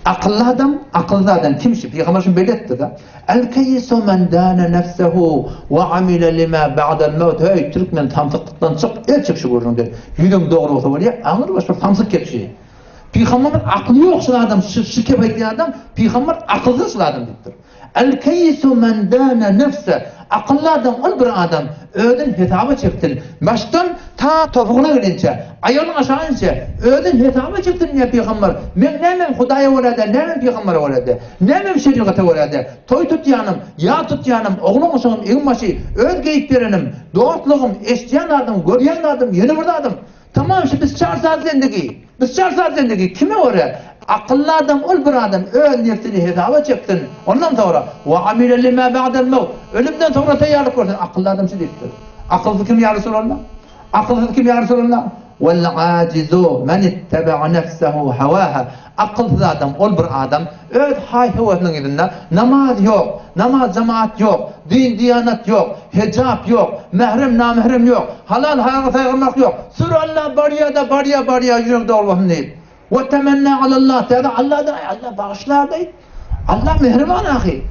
Akylly adam, akylsyz adam kim şu? Pygamber şuny belli etdi-de. El kayyisu men dana nefsehu we amila lima ba'dal maut. Hey, türkmen samsyklykdan çyk, el çek şu gürrüňden. Ýüregiň dogry bolsa bolýar, aňyr baş bir samsyk kepşi. Pygamber akly ýok şul adam, şu, şu kep aýdýan adam, pygamber akylsyz şul adam diýipdir. El keýsu men dana nefse. Akylly adam ol bir adam özün hesaba çeksin. Başdan ta topugyna gelinçä, aýagynyň aşagy inçe özün hesaba çeksin diýýär pygamber. Men nämem Hudaýa görä-de, nämem pygambere görä-de, nämem şerigata görä-de, toý tutýanym, ýa tutýanym, oglan-uşagym, egin-başy, öz geýip berenim, dostlugym, eşidýän zadym, görýän zadym, ýene bir zadym. Tamam şu biz çar saat zendigi. Biz çar saat zendigi kime görä? Akylly adam ol bir adam öz nefsini hesaba çeksin. Ondan sonra we amile lima ba'del maut. Ölümden sonra taýýarlyk görsün. Akylly adam şu diýipdir. Akylsyz kim ýa Resulallah? Akylsyz kim ýa Resulallah? Wal ajizu men ittaba'a nefsehu hawaha. Akylsyz adam ol bir adam öz haý-höwesiniň yzynda namaz ýok, namaz jemaat ýok, din-diýanat ýok, hijap ýok, mährem-namährem ýok, halal-haramy saýgarmak ýok, sür Alla barýa-da barýa barýa ýüregi doly bolsun diýip. We temenna alallah täze Alla-da Alla bagyşlar-da. Alla mähriban ahy.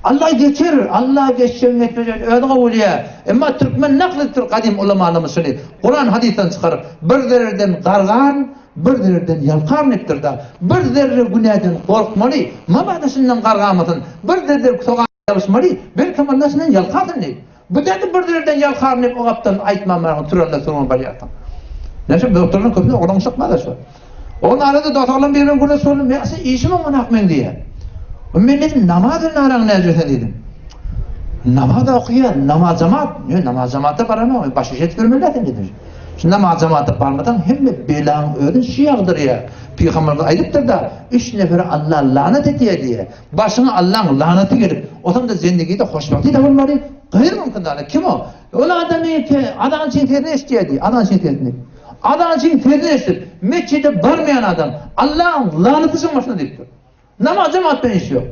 Alla geçer, Alla geçjegini geçmejegini özi gowy bilýär. Emma türkmen nakl edipdir gadym ulamalarymyz şuny Kuran hadysdan çykaryp, bir zerreden gargan, Bir zerreden ýalkaryn diýipdir-de, bir zerre günäden gorkmaly, mabada şundan gargamasyn, bir zerre sogap ýalyşmaly, belkem Allah şundan ýalkasyn diýip. Bu däde bir zerreden ýalkaryn diýip o gapdan aýtman maňa türende soňa barýarsyň. Näçe doktorlaryň köpüne oglan uşak bar-da şu. Onuň arada dos oglan biri bilen gürleşip boldum, ýa sen işim oňanak meň diýýär. Men dedim, namaz bilen araň näce sen dedim. Namaz okaýar, namaz jamaat, ne namaz jamaata baramok, başy şet görmeli sen dedim. Şu namaz jamaata barmasaň hemme belaň özün şu ýagdyrýar. Pygamberimiz aýdypdyr da, üç nefere Allah lanat etýär diýe. Başyňa Allaň lanaty gelip, otam da zendigide hoşbagty tapylmaly, gaýry mümkin däl. Kim o? Ol adamy ki, azan üçin sesini eşitýär diýe, azan üçin sesini. Azan üçin sesini eşidip, metjide barmaýan adam, Allaň lanaty şoň başyna diýipdir. Namaz jemaat bilen işi ýok.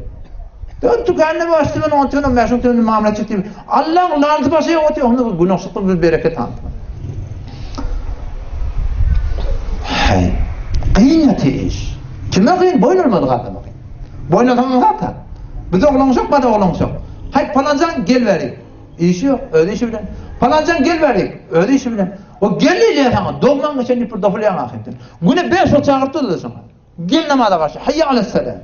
Dön tükände başdy men on tüýün, on bäş tüýün mamla çekdi. Allaň lanaty başa ýok otyr, onda bu günahçylykdan bir bereket aldy. Hey, kyn ýaty iş. Kime kyn? Boýun almadyk adama kyn. Boýun alsaň zat. Biz oglanşok, bada oglanşok. Haý palanjan gel bäri. Işi ýok, öz işi bilen. Palanjan gel bäri, öz işi bilen. O gel diýýär saňa, dogman geçen diýip bir dopulýaň ahyryn. Güne 5 wagt çagyryp durdy şoňa. Gel namaza garşy, haýýa alessala.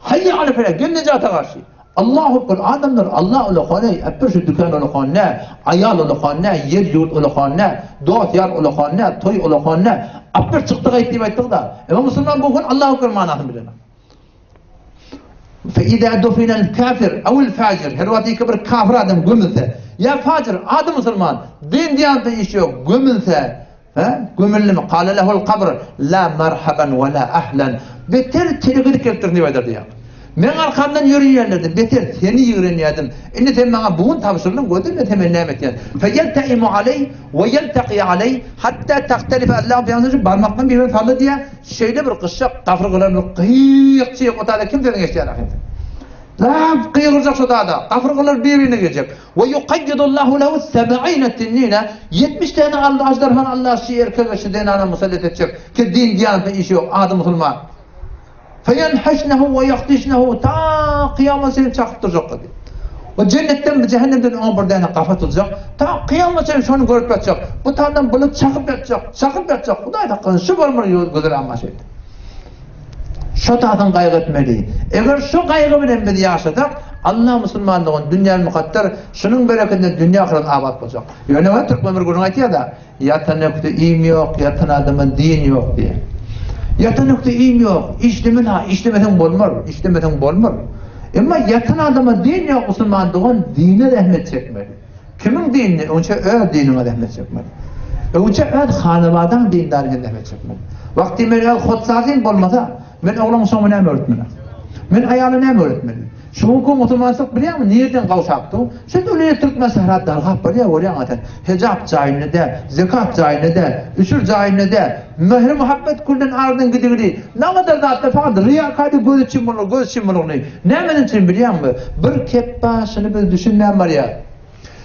Haýýa ale felah, gel nejata garşy. Allahu ekber, adamlar Allah ulakan ey, äpber şu dükan ulakan nä, aýal ulakan nä, ýer ýurt ulakan nä, dost ýar ulakan nä, toý ulakan nä, äpber çykdy gaýt diýip aýtdyk-da. Emma musulman bu gün Allahu ekber manysyny bilenok. Fe izâ dufinel kafir awil fajir, her wagt ýeke bir kafir adam gömülse, ýa fajir, ady musulman, din diýanatda işi ýok, gömülse, Hä? Gömüldimi? Kale lehul kabr, la merhaban we la ahlen. Beter teli gyzyp gelipdir diýip aýdar diýýär. Meň arkamdan ýöreýänlerden beter seni ýigrenýärdim. Indi sen maňa bu gün tabşyrdyň, gördüňmi men sen meni näme etýän? Feýelteimu aleý we ýelteki aleý hatta tahtelife Allahu pygamberimiz barmaklaryny bir-birine saldy diýýär. Şeýle bir gyşak gapyrgalar bir gyýyk-çyýyk otagda kim sesiňi eşidýär ahyryn. Lap gygyrjak şo zada, gapyrgalar bir-birine girjek. We yukayyidullahu lehu seb'ine tinnine, 70 täne aldy aždarhany Allah şu erkege şu zenana musallat etjek, ki din diýanatda işi ýok, ady musulman. Feyenheşnehu we yahdişnehu ta kyýamat çenli çakyp durjak diýdi. O jennetden we jähennemden oňa bir däne gapa tutjak, ta kyýamat çenli şony görüp ýatjak. Bu tardan bulut çakyp ýatjak, çakyp ýatjak. Hudaý saklasyn, şu bolmur ýol gözel amma şeýdi. Şo taýdan gaýgy etmeli. Eger şo gaýgy bilen biz ýaşasak, Allah musulmanlygyny, dünýäni mukadder, şunuň berekedinden dünýe ahyret abat boljak. Ýöne bir türkmen bir gürrüň aýtýar-da, Ýatan ökde iým ýok, ýatan adama din ýok diýýär. Ýatan ökde iým ýok, işlemeli ha, işlemeseň bolmaz, işlemeseň bolmaz. Emma ýatan adama din ýok, musulman dogan dine zähmet çekmeli. Kimiň dinini? Öňçe öz diniňe zähmet çekmeli. Öňçe öz hanabadaň dindaryna zähmet çekmeli. Wagty men öz hossarym bolmasa, men oglan uşagyma näme öwretmeli? Men aýala näme öwretmeli? Şu günki musulmançylyk bilýäňmi nirden gowşapdy? Şu döwlet türkmen sähra dargap barýar görýäň sen. Hijap jaýynda däl, zekat jaýynda däl, üşür jaýynda däl. Mähir-muhabbet külden aradan gidigidi. Nagadar zatlar fakat riýakady göz üçin bolar, göz üçin bolany. Nämeden üçin bilýäňmi? Bir kepbaşyny biz düşünmän barýas.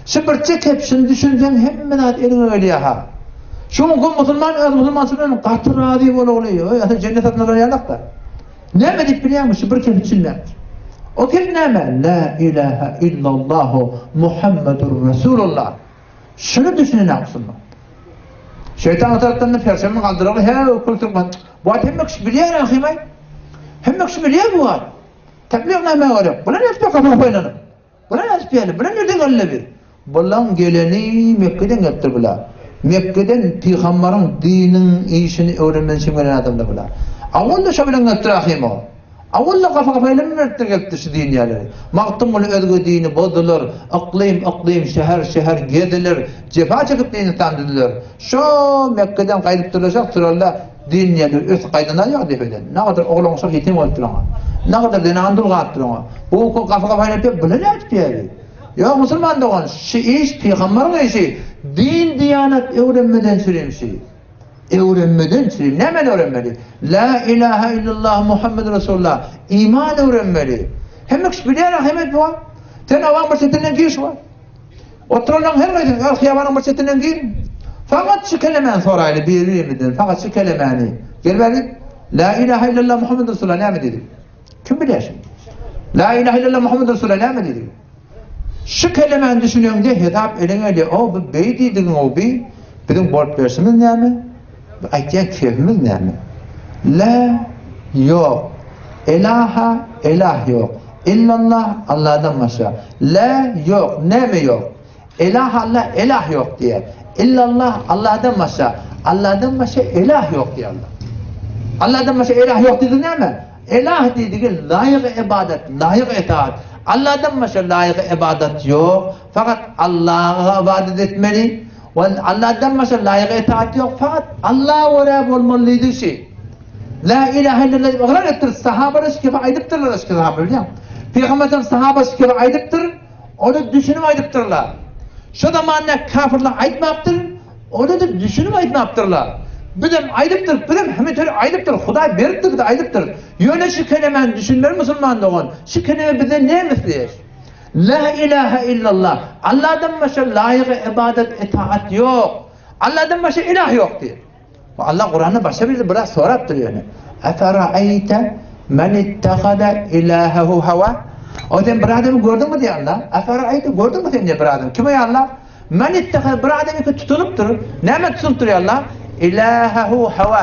Şu birje kepşini düşünseň hemme zat eliňe gelýär-ha. Şu gün musulman öz musulmançylygyndan gaty razy bolagly, öý asyl jennet satyn alar ýalak-da. Näme diýip bilýäňmi şu bir kepi düşünmändir. O kep näme? La ilaha illallahu Muhammedur Resulullah. Şuny düşünen musulman. Şeýtan o tarapdan da perçemini galdyraly, he, kül türkmen. Bu at hemme kişi bilýär ahymay. Hemme kişi bilýär bu at. Tebliğ näme gerek? Bular nädip kafa paýlanyp? Bular nädip geldi? Bular nirden geldi bir? Bulaň geleni Mekgeden gelipdir bular. Mekgeden pygambaryň diniň işini öwrenmek üçin gelen adamlar bular. Awalda şo bilen gelipdir ahym o. Awalda kafa kafa elem gelipdir şu din ýerleri. Magtymguly özge dini bozdular, yklym yklym, şäher şäher gezdiler, jepa çekip din-yslam düzdüler. Şo Mekgeden gaýdypdyrlar şo turarlar din ýerleri ösüp gaýdanlar ýok depeden. Nagadar oglan-uşak ýetim bolupdyr oňa. Nagadar zenan dul galypdyr oňa. Bu gapy gapy aýlanyp bular nädip ýeri? Ýok musulman dogan, şu iş pygambaryň işi. Din diýanet öwrenmeden çürim şu. Öwrenmeden çürim. Näme öwrenmeli? La ilaha illallah Muhammed Resulullah. Iman öwrenmeli. Hemme kişi bilýär hemet bu. Sen awan bir çetinden gir şu. Oturanlaryň her haýsy öz hyýabanyň bir çetinden gir. Fakat şu kelemäni soraýly bir-birimizden. Fakat şu kelemäni. Gel bäri. La ilaha illallah Muhammed Resulullah näme diýdi? Kim bilýär şuny? La ilaha illallah Muhammed Resulullah näme diýdi? Şu kelemäni düşüneňde hesap eliňe gelýär. O bu beý diýdigiň o bi. Biziň bolup berşimiz näme? Bu aýtýan kebimiz näme? La ýok. Elaha elah ýok. Illallah Allahdan başga. La ýok. Näme ýok? Elah Allah elah ýok diýýär. Illallah Allahdan başga. Allahdan başga elah ýok diýýär Allah. Allahdan başga elah ýok diýdi näme? Ilah diýdigi laýyk ybadat, laýyk itaat. Allahdan başga laýyk ybadat ýok. Fakat Allaha ybadat etmeli. We Allahdan başga laýyk itaat ýok. Fakat Allaha görä bolmaly diýdigi şi. La ilahe illallah diýip ygrar etdir. Sahabalar şu kebi aýdypdyrlar şu sahaba bilýäň. Pygamber sahaba şu kebi aýdypdyr. Ony düşünip aýdypdyrlar. Şo zamanda kafirler aýtmapdyr. Ony-da düşünip aýtmapdyrlar. Bizem aýdypdyr, bizem hemeter aýdypdyr, Hudaý beripdir bize aýdypdyr. Ýöne şu kelemäni düşünmeli musulman dogan. Şu keleme bizden näme isleýär? La ilahe illallah. Allahdan başga laýyk ybadat, itaat ýok. Allahdan başga ilah ýok diýip. Allah Kuranda başga bir biraz sorapdyr ýöne. Efera'eyte men ittehada ilahehu hawa? O sen bir adamy gördüňmi diýär Allah. Efera'eyte gördüňmi sen diýär bir adam. Kim ey Allah? Men ittehada bir adamy ki tutunypdyr. Näme tutunypdyr ýa Allah? Ilahehu hawa.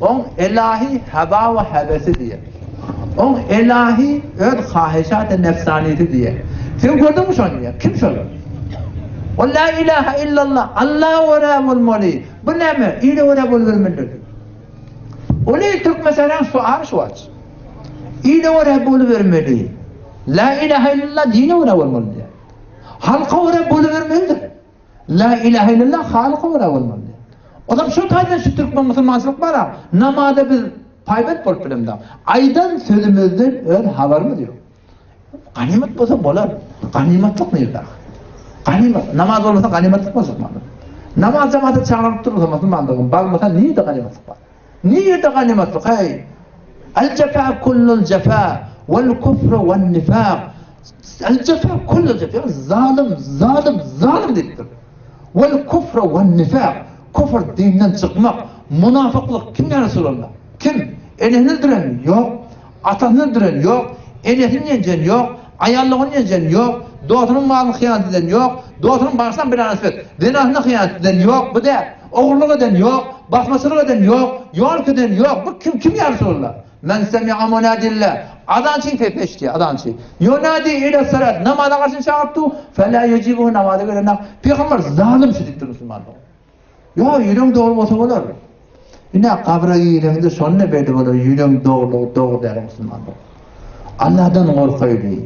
Oň ilahi haba we hebesi diýär. Oň ilahi öz haheşat-y nefsanisi diýär. Sen gördüňmi şony diýär. Kim şol? O la ilahe illallah. Allaha görä bolmaly. Bu näme? Ile görä bolubermelidir. Ony Türkmenistanyň şuary şu wagt. Ile görä bolubermeli. La ilahe illallah dine görä bolmaly diýär. Halka görä bolubermelidir. La ilahe illallah halka görä bolmaly diýär. Olam şu taýdan şu türkmen musulmançylyk bara namaza biz paýbent bolup bilemde. Aýdan sözümizden öz habarymyz ýok. Ganymat bolsa bolar. Ganymatlyk nirde? Ganymat. Namaz bolmasa ganymatlyk boljak many. Namaz jamaata çagyryp durmasa musulmanlygyň barmasa nirde ganymatlyk bar? Nirde ganymatlyk hey? Al jefa kullul jefa wal kufru wan nifaq. Al jefa kullul jefa. Zalym, zalym, zalym diýipdir. Wal kufru wan nifaq. Kufr dinden çykmak, munafyklyk kim ya Resulallah? Kim? Enesini öldüren? Ýok. Atasyny öldüren ýok, enesini ýenjen ýok, aýallygyny ýenjen ýok, dostunyň malyny hyýanat eden ýok, dostunyň başynam bilen islet, zenasyna hyýanat eden ýok, bu däl, ogurlyk eden ýok, basmaçylyk eden ýok, ýolk eden ýok, bu kim, kim ýa Resulallah? Men semi'a munadille, azançyň sesini eşitýär, azançy. Ýunadi ile salat, namaza garşy çagyryp dur, fela ýejibuhu namaza gelenok. Pygamber zalym şu diýipdir musulmanlar. Ýok, ýüregiň dogry bolsa bolar. Ine, gabra gireňde şonda belli bolar, ýüregiň dogrulygy dogry däl musulmanlar. Allahdan gorkaýly.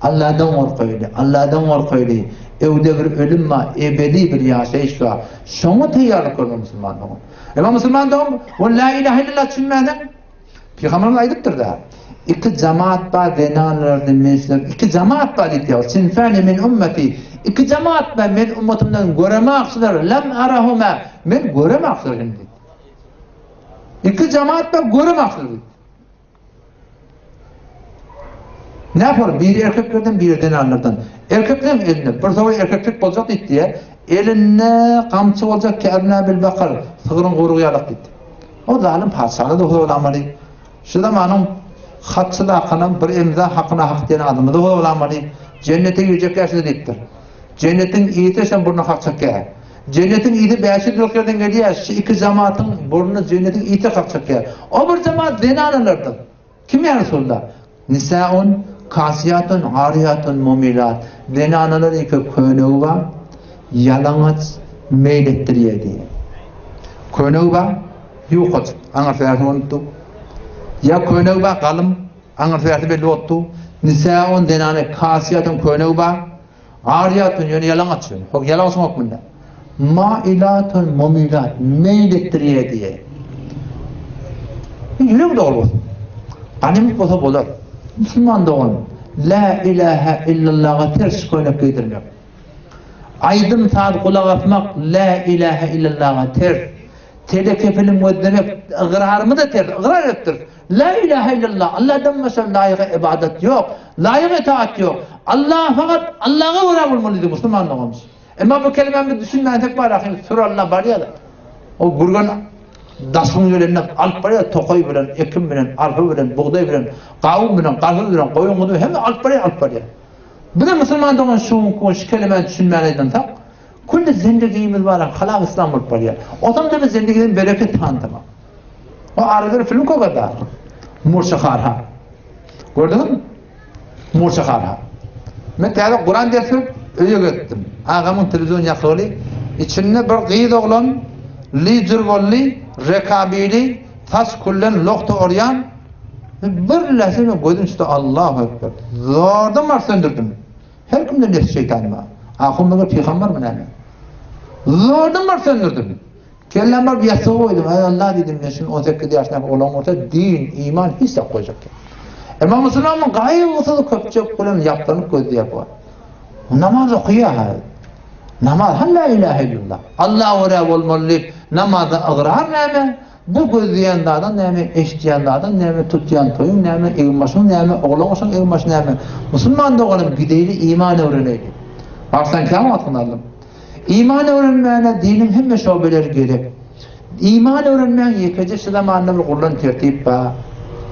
Allahdan gorkaýly. Allahdan gorkaýly. Öwde bir ölüm bar, ebedi bir ýaşaýyş bar. Şoňa taýýarlyk görmeli musulmanlar. Emma musulman dogan, o la ilahe illallah düşünmänsoň, Pygamberimiz aýdypdyr-da, Iki jamaat bar zenanlardan men sizden iki jamaat bar diýipdir. Sinfani min ummeti. Iki jamaat bar men ummatymdan göremaksylar. Lam arahuma. Men göremaksylar indi. Iki jamaat bar göremaksylar diýip. Ne yapar? Biri erkeklerden, biri zenanlardan. Erkeklerin elinde bir sowa erkeklik boljak diýdi diýe. Elinde gamçy boljak kerna bil bakar, sygryň gurugy ýalak diýdi. O zalym patyşany-da horlamaly. Şu zamanyň hatçy dakanam bir emza hakyna hak diýen adamy-da horlamaly. Jennete girjek ýaşyda diýipdir. Jennetiň ysy şem burna hak çekýär. Jennetiň ysy 500 ýyllyk ýerden gelýär. Şu iki jamatyň burny jennetiň ysy hak çekýär. O bir jamaat zenanalardyr. Kim ýa Resulallah? Nisaun kasiýatun ariýatun mumilat. Zenanalar ýeke könegi bar, ýalaňaç meýil etdirýär diýýär. Könegi bar, ýukaç, aňyrsy bärsi bolupdy. Ýa könegi bar, galym, aňyrsy bärsi belli bolupdy. Nisaun zenana kasiýatun könegi bar, Aryýatun ýöne ýalaňaç ýöne. Hok ýalaňaçyň hökmünde. Mailatun mumilat meýil etdirýär diýýär. Ýürek dogry bolsun. Ganymat bolsa bolar. Musulman dogan, La ilahe illallaha ters köýnek geýdirmek. Aýdym saz gulak asmak La ilahe illallaha ters. Teleke film gözlemek ygrarymyza ters. Ygrar edipdiris. La ilahe illallah, Allahdan başga laýyk ybadat ýok, laýyk itaat ýok. Allah fakat Allaha görä bolmaly diýdi musulman doganymyz. Emma bu kelimämizi düşünmänsek bar ahyr süralla barýar. O gürgen daşyň gelenine alyp barýar tokaý bilen, ekin bilen, arpa bilen, bugdaý bilen, gawun bilen, garpyz bilen, goýun guzy hemme alyp barýar, alyp barýar. Bize musulman dogan şu şu kelimäni düşünmän aýdansak, külli zendigimiz bar, halap islam bolup barýar. Otam da biz zendigiden bereket tantamak. O arada bir film kokada. Murça Harha. Gördüňizmi? Murça Harha. Men täze Kur'an dersi öýe gitdim. Agamyň telewizion ýakyly. İçinde bir gyz oglan lider boldy, rekabili, saç küllen lohta orýan. Bir lähze men gözüm üstü Allahu Ekber. Zordan baryp söndürdim. Her kimde nefs şeytany bar. Ahun meger pygambermi näme? Zordan baryp söndürdim. Kellem baryp ýassyga goýdum. Eý Allah diýdim, men şuny 18 ýaşyndaky oglan bolsa din, iman hiç zat goýjak däl. Emma musulmanmyň gaýgysyz köpçek bilen ýaplanyp gözleýär bu. Namaz okaýar ha. Namaz ha la ilahe illallah. Allah görä bolmaly diýip namaza ygrar näme? Bu gözleýän zadyň näme, eşidýän zadyň näme, tutýan toýuň näme, eginbaşyň näme, oglan-uşagyň eginbaşy näme? Musulman doganym gideýli iman öwreneýli. Barsaň kän wagtyňy aldym. Iman öwrenmäne diniň hemme şobeleri gerek. Iman öwrenmäň ýekeje şu zamanda bir gurlan tertip bar.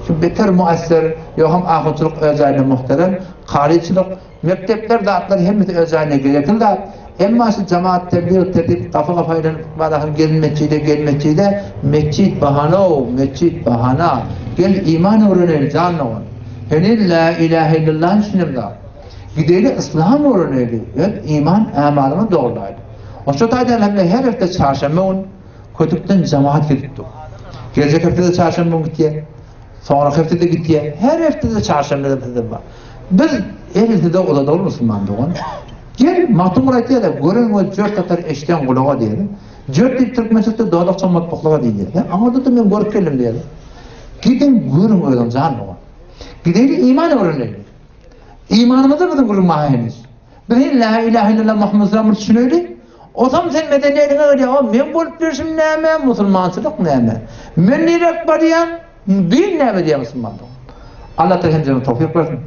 Şu beter muassir, ýoham ahunçylyk öz jaýynda muhterem, karyçylyk, mekdepler zatlar hemmesi öz jaýynda gerekli zat. Emma şu jemaat teblig tertip gapy gapy aýlanyp barasyn gel metjide gel metjide metjit bahana-ow metjit bahana. Gel iman öwreneli jan dogan. Heniz la ilahe illallah düşünemzok. Gideli yslam öwreneli, öz iman ämalymyzy dogurlaýly. Oşo taýdan hem her hepde çarşenbe gün kötükden jemaat gidip dur. Geljek hepde-de çarşenbe gün gitýär. Soňraky hepde-de gitýär. Her hepde-de çarşenbe de bar. Biz elinde uzadaly musulman dogan. Gel, Magtymguly aýtýar-da, gören göz jört atar, eşiden gulaga diýýär. Jört diýip türkmençelikde dodak çommatmaklyga diýilýär. Aňyrda-da men görüp geldim diýýär. Gidiň, görüň özüň jan dogan. Gideli iman öwreneli. Imanymyzda biziň gürrüň maha henüz. Biz hen la ilahe illallah Muhammed Resulullah düşüneýli. Osam sen medeniýetiňe gelýär. O men bolup berşim näme, musulmançylyk näme? Men nirek barýan? Din näme diýýär musulmanlyk. Allah taala hemmämize towfik bersin.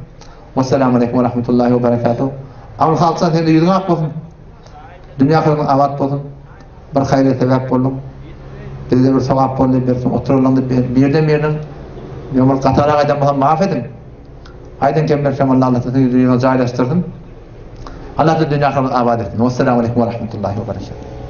Wassalamu aleýkum we rahmetullahi we berekatuh. Agyr halkdan sen-de ýüzüň ak bolsun. Dünýä ahyryň abat bolsun. Bir haýra sebäp bolduň. Bize bir sogap boldy, bersin oturalım diýip birden birden men bir gatarak aýdan bolsam maaf ediň. Aýdan kem bersem Allah Allah siziň ýüzüňizi jaýlaşdyrsyn. Allah dünýä ahyryňyzy abat etsin. Wassalamu aleýkum we rahmetullahi we berekatuh.